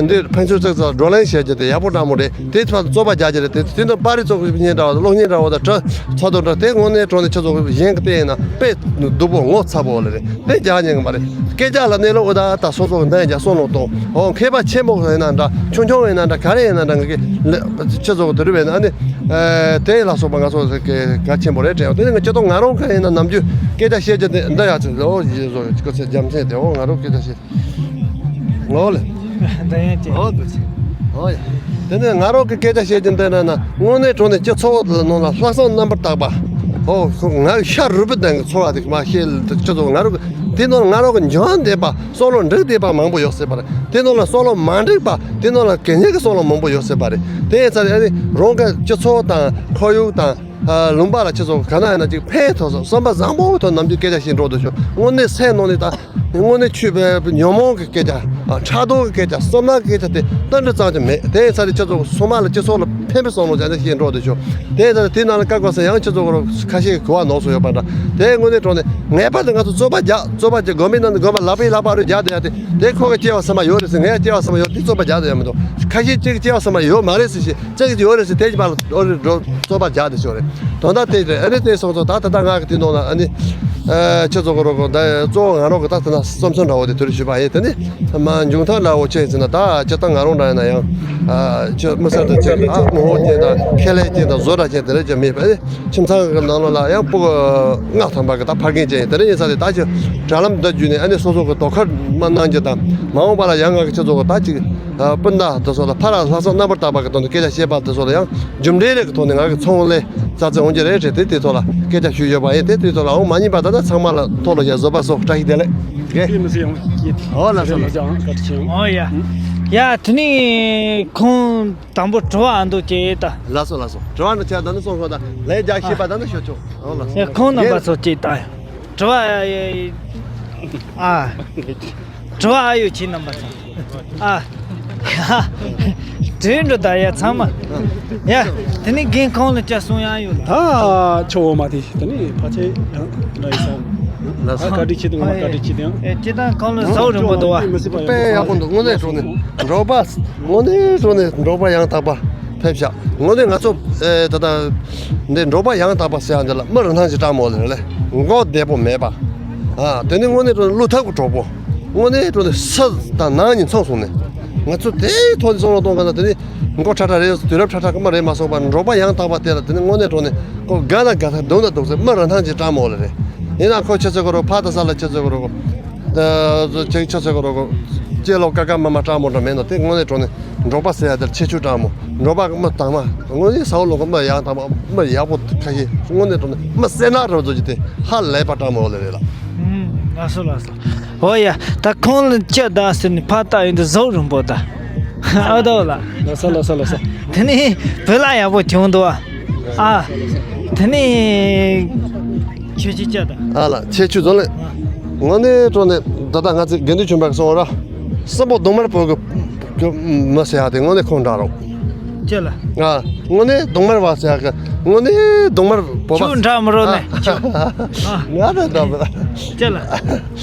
འདི་ཕན་ཚུན་ཙག་ཙག་བགྲོ་གླེང་བྱེད་རྒྱུ་དེ་ཡག་པོ་འདྲ་མོ་རེད། དེ་ཚོ་རྩོད་པ་རྒྱག་རྒྱུ་རེད། དེ་དེ་ནི་པར་རིས་ཚོགས་པའི་མི་སྣ་འདྲ་བ་དང་གློག་བརྙན་འདྲ་བོ་དང་ཁྲ་ཚ་དོ་འདྲ་དེ་དངོས་གནས་དྲང་གནས་ཁྱེད་ཚོ་གཞན་གྱི་དེ་ཡིན་ན་དཔེ་སྡུག་པོ་ངོ་ཚ་པོ་ལ་རེད། དེ་རྒྱག་ཉན་གི་མ་རེད། སྐད་ཆ་ལ་གནས་ལུགས་ཨུ་ད་ད་སོ་སོ་གི་འདི་ཡང་རྒྱག་བསམ་བློ་གཏོང་། འོ་མཁས་པ་ཆེན་པོ་ཡིན་ན་འདྲ། ཆུང་ཆུང་ཡིན་ན་འདྲ། ག་རེ་ཡིན་ན་འདྲ། ང་གི་ཁྱེད་ཚོ་གི་དུས་རབས་ཡིན་ན་ཨ་ནི་དེ་ལ་སོགས་པ་ང་ཚོ་གི་གལ་ཆེན་པོ་རེད་དྲན། དེ་ནི་ང་ཁྱེད་ཚོ་ང་རང་ག་ཡིན་ན་ནམ་རྒྱུན་སྐད་ཆ་བཤད་རྒྱུ་དེ་འདི་ཡག་ཚོད་ལོ་ཡིན་བཟོ་ཡོད་ཅིག་ཚེ་རྒྱ་མཚན་དེ། འོ་ང་རང་སྐད་ཆ་བཤད། ངོ་ལེ། འདི་ཡང་ཅི། ཨོ་དེ་ཅི། ཨོ་ཡ། དེ་ནས་ང་རང་གི་སྐད་ཆ་བཤད་ཀྱིན་བསྡད་ན་ན། དངོས་གནས་དྲང་གནས་སྤྱི་ཚོགས་ནང་ལ་ལྷག་བསམ་རྣམ་པར་དག་པ། ཨོ་ཁོ་ང་ཤ་རུས་པའི་གདན་གྱི་ཚོར་བ་དེ་མ་ཤེས་ལ་སྤྱི་ཚོགས་ང་རང་གི་དེ་ནང་ང་རང་གི་འཇོན་འདེབས་པ་བསམ་བློ་འགྲིག་བསྡད་པ་མང་པོ་ཡོད་སྲིད་པ་རེད། དེ་ནང་ལ་བསམ་བློ་མ་འགྲིག་པ། དེ་ནང་ལ་གད་སྙིགས་ཀྱི་བསམ་བློ་མང་པོ་ཡོད་སྲིད་པ་རེད། དེ་ཡིན་ཙང་ཨ་ནི་རང་གི་སྤྱི་ཚོགས་དང་ཁོར་ཡུག་དང་། ལུང་པ་ལ་ཁྱེད་ཚོ་ག་ན་ཡིན་ན་ཅིག་ཕན་ཐོགས་སོང་བསམ་པ་བཟང་པོའི་ཐོག་ནམ་རྒྱུན་སྐད་ཆ་བཤད་འགྲོ་འདུག་ཤོག་དངོས་གནས་སེམས་ནང་ནས་ད། དངོས་གནས་ཆོས་པའི་ཉོན་མོངས་ཀྱི་སྐད་ཆ། ཕྲག་དོག་གི་སྐད་ཆ། བསམ་ནག་གི་སྐད་ཆ་དེ་ཏན་ཏན་ཙམ་ཅིག་མེད། དེ་ཡིན་ཙང་ཁྱེད་ཚོ་ཚང་མ་ལ་སྤྱི་ཚོགས་ལ་ཕན་པའི་བསམ་བློ་བྱས་ནས་བཤད་འགྲོ་འདུག་ཤོག་དེ་ཡིན་ཙང་དེ་ནང་ལ་ཀ་ཀོ་ཟེར་ཡང་ཁྱེད་ཚོ་ཁ་ཤས་གོ་བ་ནོར་སོང་ཡོད་པ་འདྲ། དེ་དངོས་གནས་དྲང་གནས་ངེས་པར་དུ་ང་ཚོ་རྩོད་པ་རྒྱག་རྩོད་པ་རྒྱག་དགོས་མིན་ནང་དུ་དགོན་པ་ལག་པས་ལག་པ་རུ་རྒྱག་བསྡད་ཡ་དེ། དེ་ཁོ་གི་སྐྱེ་བ་སེམས་པ་ཡོད་རེད་ཟེར། ངའི་སྐྱེ་བ་སེམས་པ་ཡོད། དེ་རྩོད་པ་རྒྱག་བསྡད་ཡ་མི་འདུག་ཁ་ཤས་གཅིག་སྐྱེ་བ་སེམས་པ་ཡོད་མ་རེད་ཟེར་ཞེས། ཅག་གི་ཡོད་རེད་ཟེར། དེ་ཅི་པ་ལ་འོ་རེད་འགྲོ་རྩོད་པ་རྒྱག་དེ་ཤོར་རེད། དོན་དག་དེ་རེད། ཨ་ནི་དེ་སོང་ཙང་ད་ད་ལྟ་ང་གི་དེ་ནང་ལ་ཨ་ནི་ཁྱེད་ཚོ་གི་རོགས་གོ་ད་གཙོ་བོ་ང་རང་གི་ད་ད་ན་བསམ་ཚུལ་འདྲ་བོ་དེ་དེར་ཞུས་པ་ཡིན། དེ་ནི་མ་མཇུག་མཐར་ལ་འོ་ཆེ་ཟེར་ན་ད་སྤྱིར་བཏང་ང་རང་འདྲ་ཡིན་ན་ཡང་ཁྱེད་མི་སེར་དུ་ཁྱེད་ཨ་ངོ་བོ་ཅན་དང་ཁེ་ལས་ཅན་དང་བཟོ་གྲྭ་ཅན་དེ་རེད་ཀྱང་མེད་པ། ཨ་ནི་ཁྱིམ་ཚང་གི་ནང་ལོགས་ལ་ཡང་སྤུ་གུ་ལྔ་ཐམ་པ་གི་ད་ཕ་རྒན་ཅན་ཡིན། དེ་རིང་ཡིན་ས་དེ་ད་ཅི་དྲ་ལམ་འདི་བརྒྱུད་ནས་ཨ་ནི་སོ་སོ་གི་དོ་ཁུར་མ་གནང་རྒྱུ་དང་། མ་འོངས་པ་ལ་ཡང་ང་གི་ཁྱེད་ཚོ་གི་ད་ཅིག་སྤུན་ཟླ་དེ་ཚོ་ལ་ཕར་ལྷག་བསམ་རྣམ་པར་དག་པ་གི་དོན་དུ་སྐད་ཆ་བཤད་པ་དེ་ཚོ་ལ་ཡང་རྒྱུ་འབྲས་རེ་གི་ཐོག་ནས་ང་གི་ཚོང་ལས་རྩ་ཚད་འོང་རྒྱུ་རེད་ཟེར་དེ་དེ་ཚོ་ལ་སྐད་ཆ་ཞུས་ཡོད་པ་ཡིན། དེ་དེ་ཚོ་ལ་འོ་མ་ཉན་པ་ད་ལྟ་ཚང་མ་ལ་ཐོག་ལ་ཡ་བཟོད་པ་སོགས་བཀྲ་ཤིས་བདེ་ལེགས། རེད། ཨོ་ལགས་སོ་ལགས་སོ། ཨོ་ཡ། ཡ་དེ་ནི་ཁོང་དང་པོ་དྲི་བ་ཨ་འདུག་ཅེས་ད། ལགས་སོ་ལགས་སོ། དྲི་བ་འདི་ཆ་ད་ནི་སོང་ཁོ་ད་ལས་རྒྱག་ཤེས་པ་ད་ནི་ཤོད་ཆོག་ཨོ་ལགས་སོ། ཡ་ཁོང་རྣམ་པ་ཚོ་ཅེས་ད། དྲི་བ་ཨ། དྲི་བ་ཨ་ཡོད་ཁྱེད་རྣམ་པ་ཚོ། ཨ། དྲིན་འགྲོ་ད་ཡ་ཚང་མ། ཡ། དེ་ནི་རྒན་ཁོང་ལ་ཅི་གསུང་ཡ་ཡོད། ད་ཆོ་འོ་མ་དེ་དེ་ནི་ཕ་ཆེ་ཡང་འདྲ་ཡི་ས། ལགས་སོ། བཀའ་དྲིན་ཆེ་དང་བཀའ་དྲིན་ཆེ་དང་། ཨེ་སྤྱི་བཏང་ཁོང་ལ་ཟོག་རིང་པོ་འདུག་བ། དཔེ་ཡག་པོ་འདུག་དངོས་གནས་དྲང་གནས་འབྲོག་པ། དངོས་གནས་དྲང་གནས་འབྲོག་པ་ཡང་དག་པ་ཕེབས་ཤག་དངོས་གནས་ང་ཚོ་ཨེ་ད་ལྟ་འདི་འབྲོག་པ་ཡང་དག་པ་ཟེར་ཡ་འདི་ལ་མི་རིན་ཐང་ཅིག་སྤྲང་མོ་ལ་རེད་ལེ། མགོ་བདེ་པོ་མེད་པ། ཨ་དེ་ནི་དངོས་གནས་དྲང་གནས་བློ་ཐབས་ཀྱི་གྲོགས་པོ། དངོས་གནས་དྲང་གནས་ས་དང་ནང་གཉིས་མཚུངས་སོང་ནས། ང་ཚོ་དེའི་ཐོག་ནས་བསམ་བློ་གཏོང་ག་ན་དེ་ནི་མགོ་ཁྲ་ཁྲ་རེད། དུས་རབས་ཁྲ་ཁྲ་གི་མི་རེད་མ་སོང་པ། འབྲོག་པ་ཡང་དག་པ་དེ་ལ་དེ་ནི་དངོས་གནས་དྲང་གནས་ཁོ་དགའ་ན་དགའ་ཐག་སྡུག་ན་སྡུག་ཚེ་མི་རིན་ཐང་ཅིག་སྤྲང་མོ་ལ་རེད། ཡིན་ན་ཁོ་ཁྱེད་ཚོ་གི་རོ་ཕ་དང་ས་ལ་ཁྱེད་ཚོ་གི་རོ། ཁྱེད་ཁྱེད་ཚོ་གི་རོ་གོ། སྐྱེ་ལོ་ཀ་ཀ་མ་མ་སྤྲང་མོ་འདྲ་མེད་ནོ། དེ་དངོས་གནས་དྲང་གནས་འབྲོག་པ་ཟེར་ཡ་དེར་ཁྱད་ཆོས་སྤྲང་མོ། འབྲོག་པ་མི་དྭངས་མ། དངོས་གནས་ས་འོག་ལོ་གི་མི་ཡང་དྭངས་མ་མི་ཡག་པོ་ཁ་ཤས་དངོས་གནས་དྲང་གནས་མི་སེར་ནག་རོ་ཚོ་གི་དེ་ཧ་ལས་པ་སྤྲང་མོ་ལ་རེད་ལ། ཨུམ། ལགས་སོ་ལགས་སོ། འོ་ཡ། ད་ཁོང་ལ་ཅི་ད་ཟེར་ནས་ཕ་ལྟ་ཡོང་དུས་ཟོག་རིང་པོ་ད། ཨ་དོ་ལ། ལགས་སོ་ལགས་སོ་ལགས་སོ། དེ་ནི་བོད་ལ་ཡག་པོ་བྱུང་འདུག་ཨ། ཨ། དེ་ནི་ཁྱོད་ཀྱིས་ཅི་ད། ཨ་ལ་ཁྱེད་ཆུ་ཚོད་ལས། དངོས་གནས་དྲང་གནས་ད་ལྟ་ང་ཚོའི་དགེ་འདུན་ཆོས་འཕེལ་གྱིས་གསུངས་པ་ར། སྲིན་པོ་གདོང་དམར་བོད་ཀྱི་མི་ཟེར་ཡ་དེ་དངོས་གནས་ཁོང་འདྲ་རོགས། ཅི་ལ། ཨ། དངོས་གནས་གདོང་དམར་བ་ཟེར་ཡ་གི་དངོས་གནས་གདོང་དམར་བོད་པ། ཁྱོད་འདྲ་མི་རོགས་ནས་ཁྱོད། ཨ། ང་ད་འདྲ་མི་ར། ཅི་ལ།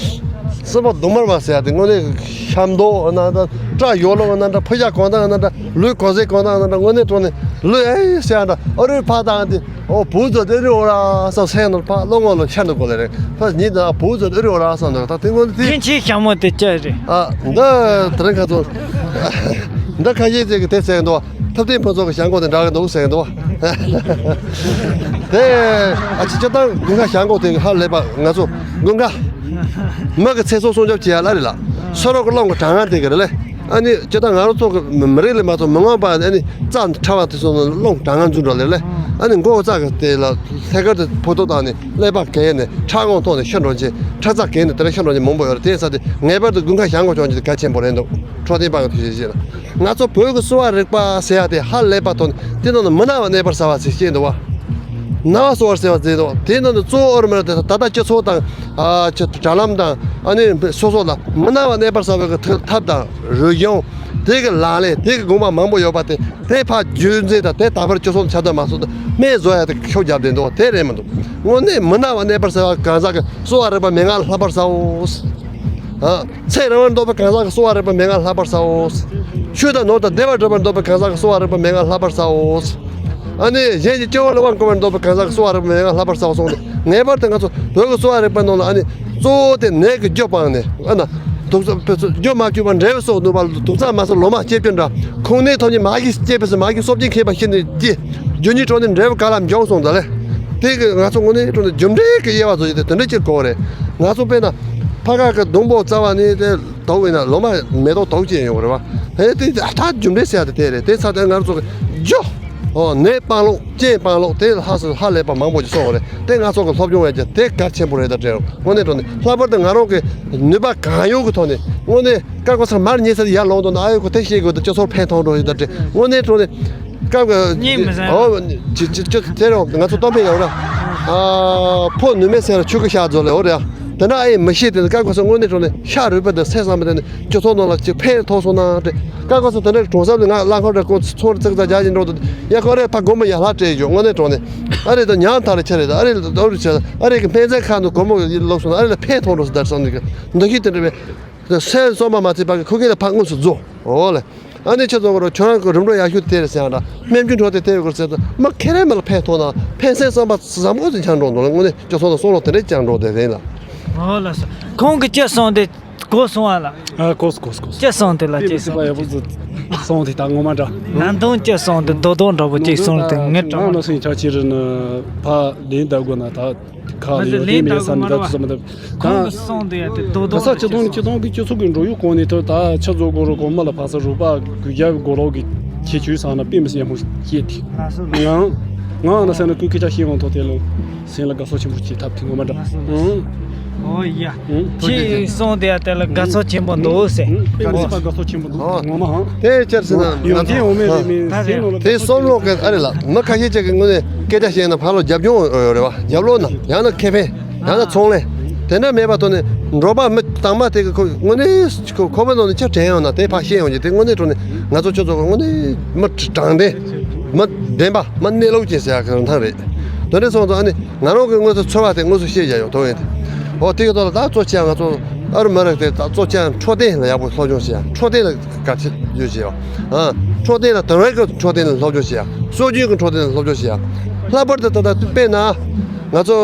སྲིད་པ་གདོང་དམར་བ་ཟེར་ཡ་དེ་དངོས་གནས་ཤ་མདོག་ན་འདྲ། སྐྲ་ཡོ་ལོ་ན་འདྲ། ཕུ་ཤ་གོང་ཐང་ན་འདྲ། ལུས་གོ་ཟས་གོང་ཐང་ན་འདྲ། དངོས་གནས་དྲང་གནས་ལུས་ཨེ་ཟེར་ཡ་འདྲ། ཨ་རུ་ཕ་དང་དེ་ཨོ་བུ་ཚོ་དེ་རུ་འོ་ར་སོ་སེ་ནོར་ཕ་ལོ་ངོ་ལོ་ཤ་འདུག་གོ་ལེ་རེད། ཕ་ཉིད་ད་བུ་ཚོ་དེ་རུ་འོ་ར་སོ་འདུག་ད་དེ་དངོས་གནས་དེ། ཁྱེད་ཆེ་ཤ་མོ་དེ་ཅི་རེད། ཨ་འདི་དེ་རིང་ཁ་ཚོ་འདི་ཁ་ཤས་ཅིག་གི་དེ་ཟེར་འདུག་ཐུབ་བསྟན་ཕུན་ཚོགས་ཀྱི་བྱ་འགོ་དེ་འདྲ་གི་འདུག་ཟེར་གི་འདུག་དེ་ཨ་ཅི་སྤྱིར་བཏང་དགུན་ཁ་བྱ་འགོ་དེ་གི་ཧ་ལས་པ། ང་ཚོ་དགུན་ཁ་མི་གི་ཚེ་སྲོག་སྲུང་སྐྱོབ་བྱེད་ཡ་ལ་རེད་ལ། སོ་རོག་གི་རླུང་གི་གྲང་ངར་དེ་གི་རེད་ལེ། ཨ་ནི་སྤྱིར་བཏང་ང་རང་ཚོ་གི་མི་རིགས་ལས་མ་ཚོ་མི་མངོན་པ་ཨ་ནི་རྩ་ཕྲ་བ་དེ་ཚོ་ནི་རླུང་གྲང་ངར་འཛུལ་འགྲོ་ལེ་རེད་ལེ། ཨ་ནི་མགོ་རྩ་གི་དེ་ལ་ཐད་ཀར་དུ་ཕོ་ཐོག་བཏང་ནས་ཀླད་པ་གས་ནས་ཁྲག་ངོ་ཐོག་ནས་ཤི་འགྲོ་ཆེ། ཁྲག་རྩ་གས་ནས་དེ་ལ་ཤི་འགྲོ་ཆེ་མང་པོ་ཡོད་རེད། དེ་ས་དེ་ངེས་པར་དུ་དགུན་ཁ་བྱ་འགོ་བྱུང་རྒྱུ་དེ་གལ་ཆེན་པོ་རེད་འདུག་འཕྲོད་བསྟེན་པ་གི་ཐུགས་རྗེ་ཆེ་ལ། ང་ཚོ་བོད་ཀྱི་གསོ་བ་རིག་པ་ཟེར་ཡ་དེ་ཧ་ལས་པ་ཐོན། དེ་ནང་ནས་མི་ན་བ་གནས་པར་ཟ་བ་ཟེར་སྐྱེས་འདུག་བ། ན་བ་གསོ་བར་ཟེར་བ་ཟེར་འདུག་དེ་ནང་ནས་གཙོ་བོ་ཨོ་རི་མ་རེད་དེ་ད་ལྟ་སྤྱི་ཚོགས་དང་། ཨ་ཅེ་དྲ་ལམ་དང་ཨ་ནི་སོ་སོ་ལ་མི་ན་བ་གནས་པར་ཟ་བའི་གི་ཐབས་དང་རོལ་གཞུང་། དེ་གི་ལག་ལེན་དེ་གི་དགོངས་པ་མང་པོ་ཡོད་པ་དེ་དེ་ཕར་རྒྱུད་འཛིན་དང་དེ་ད་བར་སྤྱི་ཚོགས་ཆ་ཚང་མ་སོང་དུ་སྨན་བཟོ་ཡ་དེ་ཤུགས་རྒྱབ་བསྡད་འདུག་དེ་རེད་མི་འདུག་དངོས་གནས་མི་ན་བ་གནས་པར་ཟ་བ་གང་ཟག་གི་གསོ་བ་རིག་པ་མན་ངག་ལྷག་པར་ཟ་འོ། ཨ། ཚེ་རིང་བར་འདོད་པའི་གང་ཟག་གིས་གསོལ་བ་རེག་པའི་མན་ངག་ལྷག་པར་ཟའོ། ཆོས་དང་ནོར་དང་བདེ་བ་སྒྲུབ་པར་འདོད་པའི་གང་ཟག་གིས་གསོལ་བ་རེག་པའི་མན་ངག་ལྷག་པར་ཟའོ། ཨ་ནི་གཞན་གྱི་སྐྱེ་བོ་ལ་དབང་བསྐུར་བར་འདོད་པའི་གང་ཟག་གིས་གསོལ་བ་རེག་པའི་མན་ངག་ལྷག་པར་ཟའོ་གསུངས་ཏེ། ངེས་པར་དུ་ང་ཚོ་བོད་ཀྱི་གསོལ་བ་རེག་པའི་ནང་ལ་ཨ་ནི་གཙོ་བོ་དེ་ནད་ཀྱི་རྒྱུ་སྤངས་ནས། ཨ་ན། དུག་རྒྱུ་མ་བསྐྱུར་བར་འབྲས་བུ་སོགས་ནུས་པ་ལ། དུག་གཙང་མ་སོགས་ལོ་མ་སྐྱེ་བཅུག་འདྲ། ཁུངས་སྣེ་ཐོབ་ནས་མ་གི་སྐྱེས་པས་སུ་མ་གི་སྲོག་ཅིང་ཁེངས་པ་ཤི་ནས་སྐྱེ། རྒྱུ་ཉིད་གྲོལ་ནས་འབྲས་བུ་ག་ལ་འབྱུང་གསུངས་ད་ལེ། དེ་གི་ང་ཚོ་དངོས་གནས་དྲང་གནས་རྒྱུ་འབྲས་ཀྱི་དབྱེ་བ་བཟོ་རྒྱུ་དེ་དེ་འདྲ་ཅིག་གོ་རེད། ང་ཚོ་དཔེར་ན། ཕ་ག་གི་སྡོང་པོ་རྩ་བ་ནས་དེ་དོག་པས་ན་ལོ་མ་མེ་ཏོག་དོག་ཅན་ཡོང་རེད་བ། ཧེ་དེ་ད་རྒྱུ་འབྲས་ཟེར་ཡ་དེ་དེ་རེད། དེ་ཚ་དེ་ང་ཚོ་གི་རྒྱུ། ཨོ་ནད་སྤང་ལོག་རྐྱེན་སྤང་ལོག་དེ་ལ་ཧ་སུ་ཧ་ལས་པ་མང་པོ་ཞིག་སོང་རེད། དེ་ང་ཚོ་གི་སློབ་སྦྱོང་བྱེད་རྒྱུ་དེ་གལ་ཆེན་པོ་རེད་ད་དྲན། དངོས་གནས་དྲང་གནས་ལྷག་པར་དུ་ང་རང་གི་ནུས་པ་གང་ཡོད་ཀྱི་ཐོག་ནས་དངོས་གནས་སྐབས་སྐབས་སུ་མར་ཉལ་ས་ཡར་ལོངས་དང་ཨ་ཡོད་ཁོ་དེ་ཤེས་དགོས་དུ་སྤྱི་ཚོགས་ཕན་ཐོགས་འགྲོ་ཡོད་ད་དྲན། དངོས་གནས་དྲང་གནས་སྐབས་གཉིད་མི་ཟ། ཨོ་ཅི་ཅི་ཅི་དེ་རང་ང་ཚོ་གཏམ་དཔེ་ཡོད་ར། ཨ་ཕོ་ནུ་མའི་སེམས་ལ་ཆུ་ཁ་ཤ་རྫོགས་ལས་འོ་རེད། དེ་ན་ཨེ་མི་ཤེས་དེ་སྐབས་སྐབས་སུ་དངོས་གནས་དྲང་གནས་ཤ་རུས་པ་དང་སེམས་བསམ་པ་དེ་ནི་སྤྱི་ཚོགས་ནང་ལ་ཅིག་ཕན་ཐོགས་སོང་ན་དྲན། སྐབས་སྐབས་སུ་དེ་འདྲའི་གྲོང་གསེབ་ནས་ང་རླངས་འཁོར་རེ་བསྐོར་ཚོང་རེ་བཙུགས་ཙ་རྒྱག་བཞིན་འགྲོ་དུས་ཡ་ཁོ་རེ་ཕ་དགོན་པ་ཡར་ལྷག་སྤྲད་ཡོད། དངོས་གནས་དྲང་གནས་ཨ་རེ་ད་ཉང་ཐག་རེ་ཆ་རེ་ད་ཨ་རེ་ལ་ཨོ་རེ་ཆ་ཨ་རེ་གི་སྨན་རྩིས་ཁང་དུ་སྒོར་མོ་ལོག་སོང་ན་ཨ་རེ་ལ་ཕན་ཐོགས་འགྲོ་སོང་ད་བསམ་ནས་གི་འདུ་ཤེས་དེ་འདྲ་བས་སེམས་གསོ་མ་མ་བྱས་པ་གི་ཁུ་ཁེ་ལ་ཕ་དངོས་སུ་རྫོགས་འོ་ལེ། ཨ་ནི་ཁྱེད་ཚོ་གོ་རོ་ཁྱོད་རང་གི་རིམ་གྲོ་ཡག་ཤོས་དེ་རེད་ཟེར་ཡང་འདྲ། སྨན་བཅོས་འཕྲོ་དེ་དེ་གོ་ཟེར་ཚོ་མ་ཁེ་རེ་མ་ལ་ཕན་ཐོགས་ན་ཕན་སེམས་བསམ་པ་བཟང་པོ་ཞིག་ཆགས་འགྲོ་འདུག་ལ། དངོས་གནས་ཁྱོད་ཚོ་ལ་གསུང་རོགས་དེ་འདྲས་ཀྱང་འགྲོ་དེ་རེད་ལ། ཨོ་ལགས་སོ། ཁོང་གི་ཅི་གསུང་དེ་གོ་སོང་བ་ལ། ཨ་གོ་སོང་གོ་སོང་གོ་སོང་། ཅི་གསུང་དེ་ལ་ཅི་གསུང་དེ། སོང་དེ་ད་ངོ་མ་འདྲ། ནང་དོན་ཅི་གསུང་དེ་རྡོག་རྡོག་འདྲ་པོ་ཅིག་གསུང་དེ་ངས་དྲང་མ། ང་ལ་སེང་ཆ་ཅི་རེད་ན་ཕ་ལེན་ད་དགོས་ན་ད། ཁག་ལ་ཡོད་དེ་མེད་ས་མི་འདྲ་ཚོ་མི་འདྲ། ཁོང་གི་གསུང་དེ་ཡ་དེ་རྡོག་རྡོག་ག་ས་སྤྱི་སྟོང་སྤྱི་སྟོང་གི་སྤྱི་ཚོགས་ཀྱི་འགྲོ་ཡུལ་གོང་ནས་ཐོན་ད་ཆ་རྫོགས་གོ་རུ་གོང་མ་ལ་ཕ་ས་རུ་པ་གུ་རྒྱ་གི་གོ་ལོག་གི་ཁྱེད་ཆོས་སང་ན་དཔེ་མི་སྲིད་ཡག་པོ་སྐྱེས་ཏེ། ང་ང་ན་ས་ན་ཀུན་ཁྱེད་ཅག་ཤེས་ཡོང་ཐོག་དེ་ལ་སེམས་ལ་དགའ་ཚོར་ཆེན་པོ་སྐྱེས་ཐབས་དེ་ངོ་མ་འདྲ། ཨོ་ཡ། ཁྱེད་གསུང་དེ་ཡ་དེ་ལ་དགའ་ཚོར་ཆེན་པོ་འདུག་ཟེར། དཔེ་མི་སྲིད་པ་དགའ་ཚོར་ཆེན་པོ་འདུག་ངོ་མ་ཧང་། དེ་ཅར་ཟེར་ན་ཡོང་ཐེངས་འོ་མེད་རེད་མེད་ཟེར་ནོ་ལ། དེ་བསམ་བློ་ག་ཨ་རེད་ལ་མི་ཁ་ཤས་ཅིག་གི་ངོས་ནས་སྐད་ཆ་བཤད་ན་ཕར་ལ་རྒྱབ་ལྗོངས་ཡོད་རེད་བ། རྒྱབ་ལོགས་ན་ཡང་ན་ཁེ་ཕན་ཡང་ན་ཚོང་ལས་དེ་འདྲ་མེད་པ་ཐོག་ནས་འབྲོག་པ་མི་དང་པ་དེ་གི་ཁོ་དངོས་གནས་ཁོ་ཁོ་པའི་ནང་ནས་ཆ་དྲན་ཡོང་ན་དེ་ཕར་ཤེས་ཡོང་རྒྱུ་དེ་དངོས་གནས་དྲང་གནས་ང་ཚོ་ཁྱོད་ཚོ་གི་དངོས་གནས་མི་དྲང་བདེན་མི་བདེན་པ་མི་གནས་ལུགས་ཅན་ཟེར་ཡག་གི་རིན་ཐང་རེད། དེ་འདྲ་སོང་ཙང་ཨ་ནི་ང་རང་གི་དངོས་སུ་ཚོར་བ་དེ་དངོས་སུ་བཤད་བཞག་ཡོད་ཐོག་ཡིན་ཏེ། འོ་དེ་གི་ཐོག་ལ་ད་གཙོ་ཆེ་ང་ཚོ་ཨ་རུ་མི་རིགས་དེ་ད་གཙོ་ཆེ་འཕྲོད་བསྟེན་ལ་ཡག་པོ་སློབ་སྦྱོང་བྱེད་ཡ། འཕྲོད་བསྟེན་ལ་ག་ཚོད་ཡོད་བྱེད་ཡ། ཨ། འཕྲོད་བསྟེན་ལ་དེང་རབས་ཀྱི་འཕྲོད་བསྟེན་ལ་སློབ་སྦྱོང་བྱེད་ཡ། སྲོལ་རྒྱུན་གྱི་འཕྲོད་བསྟེན་ལ་སློབ་སྦྱོང་བྱེད་ཡ། ལྷག་པར་དུ་ད་ལྟ་དཔེར་ན་ང་ཚོ་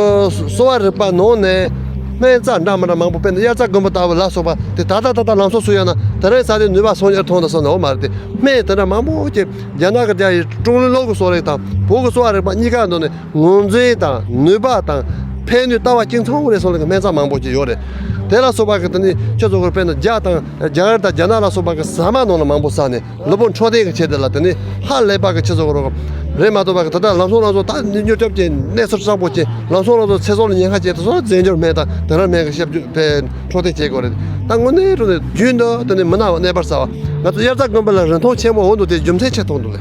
གསོ་བ་རིག་པ་ནང་ནས་སྨན་རྩ་འདྲ་མི་འདྲ་མང་པོ་དཔེར་ན་དབྱར་རྩྭ་དགུན་འབུ་ལྟ་བུ་ལ་སོགས་པ་དེ་ད་ལྟ་ད་ལྟ་ལམ་སང་སུ་ཡོད་ན་དེ་རིང་ས་དེ་ནུས་པ་སོང་ཉར་ཐོང་དང་སོང་ན་འོ་མ་རེད་དེ། སྨན་དེ་འདྲ་མང་པོ་ཅིག་རྒྱ་ནག་གི་རྒྱ་ཡི་ཀྲུང་ལི་ལོ་གི་གསོ་རིག་དང་བོད་ཀྱི་གསོ་བ་རིག་པ་གཉིས་ཀ་ནང་ནས། ངོས་འཛིན་དང་ནུས་པ་དང་ཕན་ནུས་ལྟ་བ་གཅིག་མཚུངས་རེད་སོང་ལ་སྨན་རྩ་མང་པོ་ཅིག་ཡོད་རེད། དེ་ལ་སོགས་པ་གི་དེ་ནི་ཁྱེད་ཚོ་གི་དཔེར་ན་རྒྱ་དང་རྒྱ་གར་དང་རྒྱ་ནག་ལ་སོགས་པ་གི་ཟ་མ་ནང་ལ་མང་པོ་ཟ་ནས་ལུས་པོ་འཕྲོད་བསྟེན་གི་ཆེད་དེ་ལ་དེ་ནི་ཧ་ལས་པ་གི་ཁྱེད་ཚོ་གི་རོགས་རེད་མ་གཏོགས་པ་གི་ད་ལྟ་ལམ་སང་ལམ་སང་ད་མྱུར་སྐྱོབ་ཀྱི་གནས་ཚུལ་དྲག་པོ་ཅན་ལམ་སང་ལམ་སང་ཚེ་སྲོག་ལ་ཉེན་ཁ་ཅན་དེ་ཚོ་རྫས་འགྱུར་སྨན་དང་དེ་རང་སྨན་གི་ཤེས་རྒྱུ་དེ་འཕྲོད་བསྟེན་བྱེད་དགོས་རེད། ད་དངོས་གནས་དྲང་གནས་རྒྱུན་དུ་དེ་ནི་མི་ན་བ་གནས་པར་ཟ་བ་ང་ཚོ་དབྱར་རྩྭ་དགུན་འབུ་ལ་རིན་ཐང་ཆེན་པོ་འོང་འདུག་དེ་རྒྱུ་མཚན་ཆེ་མཐོང་འདུག་ལེ།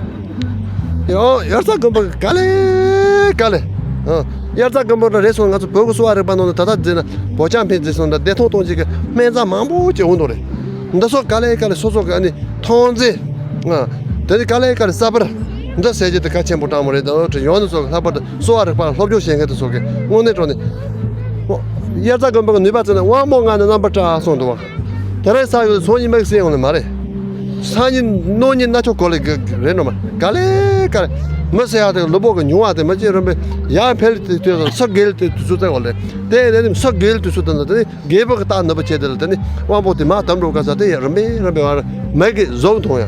ཡང་དབྱར་རྩྭ་དགུན་འབུ་ག་ལེ་ག་ལེ། ཨ། དབྱར་རྩྭ་དགུན་འབུ་ལ་རེ་སོང་ང་ཚོ་བོད་ཀྱི་གསོ་བ་རིག་པ་ནང་ནས་ད་ལྟ་བརྩིས་ན་བོད་ལྕགས་ཕན་བརྩིས་སོང་འདྲ་བདེ་ཐང་གཏོང་བྱེད་ཀྱི་སྨན་རྩ་མང་པོ་ཅིག་འོང་འདུག་རེད། འདི་ཚོ་ག་ལེ་ག་ལེ་སོ་སོ་གི་ཨ་ནི་ཐོན་རྫས། ཨ། དེ་ནི་ག་ལེ་ག་ལེ་ས་སྤར། འདི་ཟེར་རྒྱུ་དེ་གལ་ཆེན་པོ་དྲང་མོ་རེད་དོ་དྲི་ཡོང་ནི་ཚོ་གི་ལྷག་པར་དུ་གསོ་བ་རིག་པ་ལ་སློབ་སྦྱོང་བྱེད་མཁན་དེ་ཚོ་གི་དངོས་གནས་དྲང་གནས། ཨོ། དབྱར་རྩྭ་དགུན་འབུ་གི་ནུས་པ་བརྩིས་ན་དབང་པོ་ལྔ་ནི་རྣམ་པར་བཀྲ་གསུངས་འདུག་བ། དེ་རིང་ས་ཡོད་སང་ཉིན་མ་གི་སེམས་ཡོང་ནི་མ་རེད། སང་ཉིན་གནངས་ཉིན་གནངས་ཆུ་གོ་ལེ་གི་རེད་ནོ་མ་ག་ལེ་ག་ལེ། མི་ཟེར་ཡ་དེ་ལུས་པོ་གི་མྱོང་བ་དེ་མི་ཅི་རིམ་པས་ཡར་འཕེལ་དེ་དུས་སུ་ས་རྒས་དེ་དུས་ཚོད་ཙེ་གོ་ལེ། དེ་ནས་ནི་ས་རྒས་དུས་ཚོད་དེ་ནི་དེ་ནི་རྒད་པོ་གི་རྟགས་ནུས་པ་ཆེ་དེ་ལ་དེ་ནི་དབང་པོ་དེ་མར་དམ་འགྲོ་ག་ས་དེ་ཡ་རིམ་པས་རིམ་པས་བར་མིག་གི་གཟུགས་མཐོང་ཡ།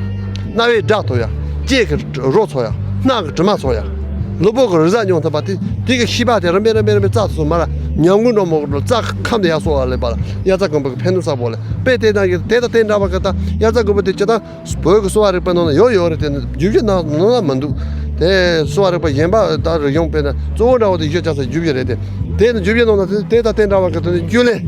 རྣ་བའི་སྒྲ་ཐོས་ཡ། ལྕེ་གི་རོ་ཚོར་ཡ། སྣ་གི་དྲི་མ་ཚོར་ཡ། ལུས་པོ་གི་རེག་བྱ་མྱོང་ཐུབ་པ་དེ་དེ་གི་ཤེས་པ་དེ་རིམ་པས་རིམ་པས་རིམ་པས་རྩ་དུ་སོང་མ་ར་ཉམས་རྒུད་འགྲོ་མོ་གི་རྩ་ཁམས་དེ་ཡར་སོང་བ་ལེ་པ་ལ་དབྱར་རྩྭ་དགུན་འབུ་གི་ཕན་ནུས་ས་པོ་ལེ་དཔེ་དེ་དང་གི་དེ་དང་དེ་འདྲ་བ་གི་ད་དབྱར་རྩྭ་དགུན་འབུ་དེ་སྤྱི་དང་བོད་ཀྱི་གསོ་བ་རིག་པའི་ནང་ན་ཡོད་ཡོད་རེད་དེ་ནི་བརྒྱུད་བཞི་ནང་ནང་ལ་མི་འདུག་དེ་གསོ་བ་རིག་པ་གཞན་པ་ད་རིག་གཞུང་དཔེར་ན་གཙོ་བོ་འདྲ་བོ་དེ་བརྒྱུད་བྱ་ས་བརྒྱུད་བཞི་རེད་དེ་དེ་ནི་བརྒྱུད་བཞི་ནང་ན་དེ་དེ་དང་དེ་འདྲ་བ་གི་དེ་ནི་རྒྱུན་ལས།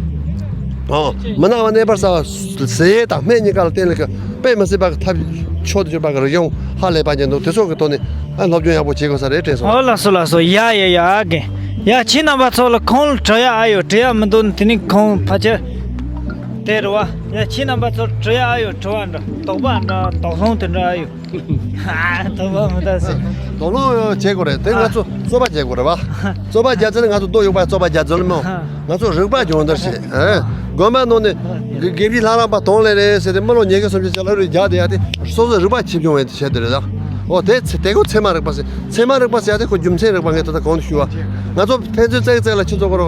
ཨོ། མི་ན་བ་གནས་པར་ཟ་བ་ཟས་དང་སྨན་གཉིས་ཀ་ལ་བརྟེན་ལས་ཀ་དཔེ་མི་སྲིད་པ་གི་ཐབས་མཆོག་ཏུ་གྱུར་པ་གི་རིག་གཞུང་ཧ་ལས་པ་ཅན་འདུག་དེ་ཚོ་གི་ཐོག་ནས་ཨ་སློབ་སྦྱོང་ཡག་པོ་བྱེད་དགོས་ས་རེད་དྲན་སོང་། ཨོ་ལགས་སོ་ལགས་སོ། ཡ་ཡ་ཡ་ཨ་རྒན། ཡ་ཁྱེད་རྣམ་པ་ཚོ་ལ་ཁོང་ལ་དྲི་ཡ་ཨ་ཡོད་དྲི་ཡ་མི་འདུག་ནི་དེ་ནི་ཁོང་ཕལ་ཆེར་དེ་རེད་བ། ཡ་ཁྱེད་རྣམ་པ་ཚོར་དྲི་ཡ་ཨ་ཡོད་དྲི་བ་འདྲ་དོགས་པ་འདྲ་དོགས་སློང་དེ་འདྲ་ཨ་ཡོད། ཨ་དོགས་པ་མི་འདུག་ཟེར། དོགས་སློང་བྱེད་དགོས་རེད་དེ་ང་ཚོ་རྩོད་པ་བྱེད་དགོས་རེད་བ། རྩོད་པ་རྒྱག་ཚེ་ང་ཚོ་རྡོ་གཡུག་པ་རྩོད་པ་རྒྱག་ཚུལ་མོ། ང་ཚོ་རིག་པ་སྦྱོང་བརྡར་བྱེད། ཨ། དགོན་པ་ནང་ནས་དགེ་དགེ་བཤེས་ལྷ་རམས་པ་དོང་ལེ་རེད་ཟེར་ཏེ་མི་ལོ་ཉེར་བརྒྱད་སུམ་ཅུ་ཅིག་ལ་རུ་རྒྱག་བསྡད་ཡ་དེ་སོ་སོའི་རིག་པ་ཆེ་ཆུང་བའི་བྱས་དེ་རེད་ད། འོ་དེ་ཚེ་དེ་ཀོ་ཚད་མ་རིག་པ་ཟེར། ཚད་མ་རིག་པ་ཟེར་ཡ་དེ་ཁོ་རྒྱུ་མཚན་རིག་པ་ངས་ད་ལྟ་གོང་དུ་ཞུས་པ། ང་ཚོ་ཕན་ཚུན་ཙེག་ཙེག་ལ་ཁྱེད་ཚོ་ཁོ་རོ།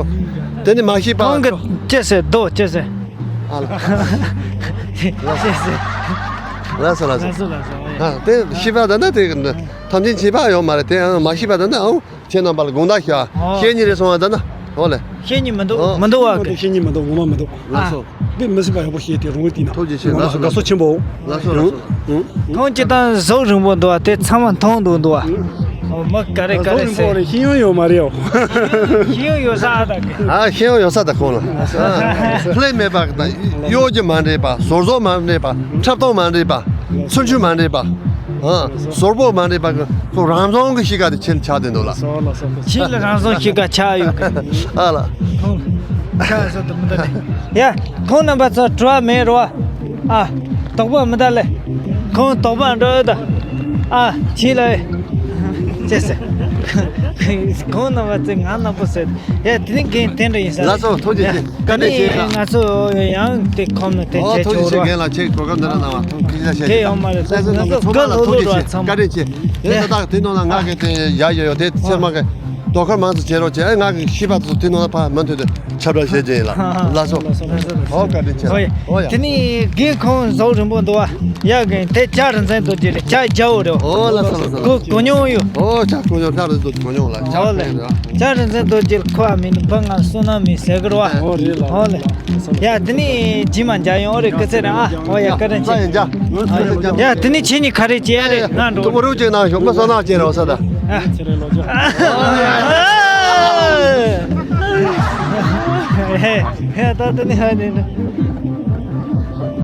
དེ་ནི་མ་ཤེས་པ། ཁོང་གི་ཅི་ཟེར་རྡོ་ཅི་ཟེར། ཨ་ལ། ཅི་ཟེར། ལགས་སོ་ལགས་སོ། ལགས་སོ་ལགས་སོ། ཨ་དེ་ཤེས་པ་ད་ན་དེ་ཐམས་ཅད་མཁྱེན་པ་ཡོད་མ་རེད། དེ་ཡང་མ་ཤེས་པ་ད་ན་ཨང་། ཁྱེད་རྣམ་པ་ལ་དགོངས་དག་ཞུ། ཨོ། བཤེས་གཉེན་རེད་སོང་བ་ད་ན། ཨོ་ལེ། བཤེས་གཉེན་མི་འདུག་ཨོ། མི་འདུག་བ། བཤེས་གཉེན་མི་འདུག་ངོ་མ་མི་འདུག་ལགས་སོ། འདི་མི་སྲིད་པ་ཡག་པོ་བཤད་དེ་རུང་བའི་དེ་ན། ཐུགས་རྗེ་ཆེ། ལགས་སོ། དགའ་བསུ་ཆེན་པོ། ལགས་སོ་ལགས་སོ། ཁོང་ཅི་དང་གཟུགས་རིང་པོ་འདུག་བ། དེ་ཚང་མ་མཐོང་འདུག་འདུག་བ། ཨོ་མི་ག་རེ་ག་རེ་ཟེར། ཤེས་ཡོན་ཡོད་མ་རེད་ཨོ། ཤེས་ཡོན་ཡོད་ས་ཨ་ད་གི། ཨ་ཤེས་ཡོན་ཡོད་ས་ད་ཁོང་ལ། ཨ་ལྷད་མེད་པ་དང་གཡོ་སྒྱུ་མ་འདྲེས་པ། ཟོར་ཟོར་མ་འདྲེས་པ། འཁྲབ་སྟོན་མ་འདྲེས་པ། ཚུལ་འཆོས་མ་འདྲེས་པ། ཨ་ཟོར་པོ་མ་འདྲེས་པ་གི་ཁོ་རང་བྱུང་གི་གཤིས་ཀ་དེ་ཁྱེད་ཆགས་བསྡད་འདུག་ལ། ཁྱེད་ལ་རང་བྱུང་གཤིས་ཀ་ཆགས་ཡོད་གི། ཨ་ལ། ཁོང་ཆགས་སོ་དུ་མི་འདུག་ནས། ཡ། ཁོང་རྣམ་པ་ཚོ་དྲི་བ་མེད་རོ། ཨ། དོགས་པ་མི་འདུག་ལེ། ཁོང་དོགས་པ་འགྲོ་ཡོད་ད། ཨ། ཁྱེད་ལ། ཅེས་ཟེར། ཁོང་རྣམ་པ་ཚོས་ང་རྣམ་པོ་ཟེར། ཡ། དེ་ནི་རྒན་དེ་འདྲ་ཡིན་ས་རེད། ལགས་སོ། ཐུགས་རྗེ་ཆེ། བཀའ་དྲིན་ཆེ། ང་ཚོ་ཡང་དེ་ཁོམ་ན་དེ་ཨོ་བྱེད་ཐུགས་ཆོག་རྒན་རོགས། ལགས། ཁྱེད་གོ་སྐབས་འདི་འདྲ་གནང་བ་ཐུགས་རྗེ་ཆེ། དེ་ཡོང་མ་རེད། ང་ཚོ་ཚང་མ་ལ་ཐུགས་རྗེ་ཆེ། བཀའ་དྲིན་ཆེ། དེ་ད་ལྟ་དེ་ནང་ལ་ང་གི་དེ་ཡ་ཡོད་ཡོད་དེ་ཚེར་མ་གི་རྡོ་ཁར་མང་ཙམ་བྱེད་རོགས་བྱེད། ཨེ་ང་གི་ཤེས་པ་དེ་ཚོ་དེ་ནང་ལ་ཕར་མུ་མཐུད་དུ་ཁྱབ་བསྒྲགས་བྱེད་ཀྱི་ཡིན་ལ། ལགས་སོ། ཨོ་བཀའ་དྲིན་ཆེ། ཨོ་ཡ། ཨོ་ཡ། དེ་ནི་རྒན་ཁོང་གཟུགས་རིང་པོ་འདུག་བ། ཡ་རྒན་དེ་ལྕགས་རིག་འཛིན་རྡོ་རྗེ་རེད། ལྕགས་རྒྱལ་པོ་རེད། ཨོ་ལགས་སོ་ལགས་སོ། གོ་གོ་མྱོང་ཡོད། ཨོ་ལྕགས་གོ་མྱོང་། ལྕགས་རིག་འཛིན་གོ་མྱོང་ལ། ལྕགས་རིག་འཛིན་རེད། ལྕགས་རིག་འཛིན་རྡོ་རྗེ་ཁོ་ཨ་མིན་བུ་ང་བསོད་ནམས་མིན་ཟེར་གི་རེད་བ། ཨོ་རེད་ལགས། ཨོ་ལེ། ཡ་དེ་ནི་རྗེས་མ་མཇལ་ཡོང་། ཨོ་རེད། སྐུ་ཚེ་རིང་ཨ། ཨོ་ཡ་བཀའ་དྲིན་ཆེ། ཡ་དེ་ནི་ཁྱེད་གཉིས་ག་རེ་བྱེད་ཡ་རེད། ང་འགྲོ། ཏུ་བ་རུ་ཅིག་ནང་ཞོགས་པ་བསོད་ནམས་ཅན་རེད་ས་ད། ཨ། ཧེ་ཧེ་ད་དེ་ནི་ཧ་ནི་ནི།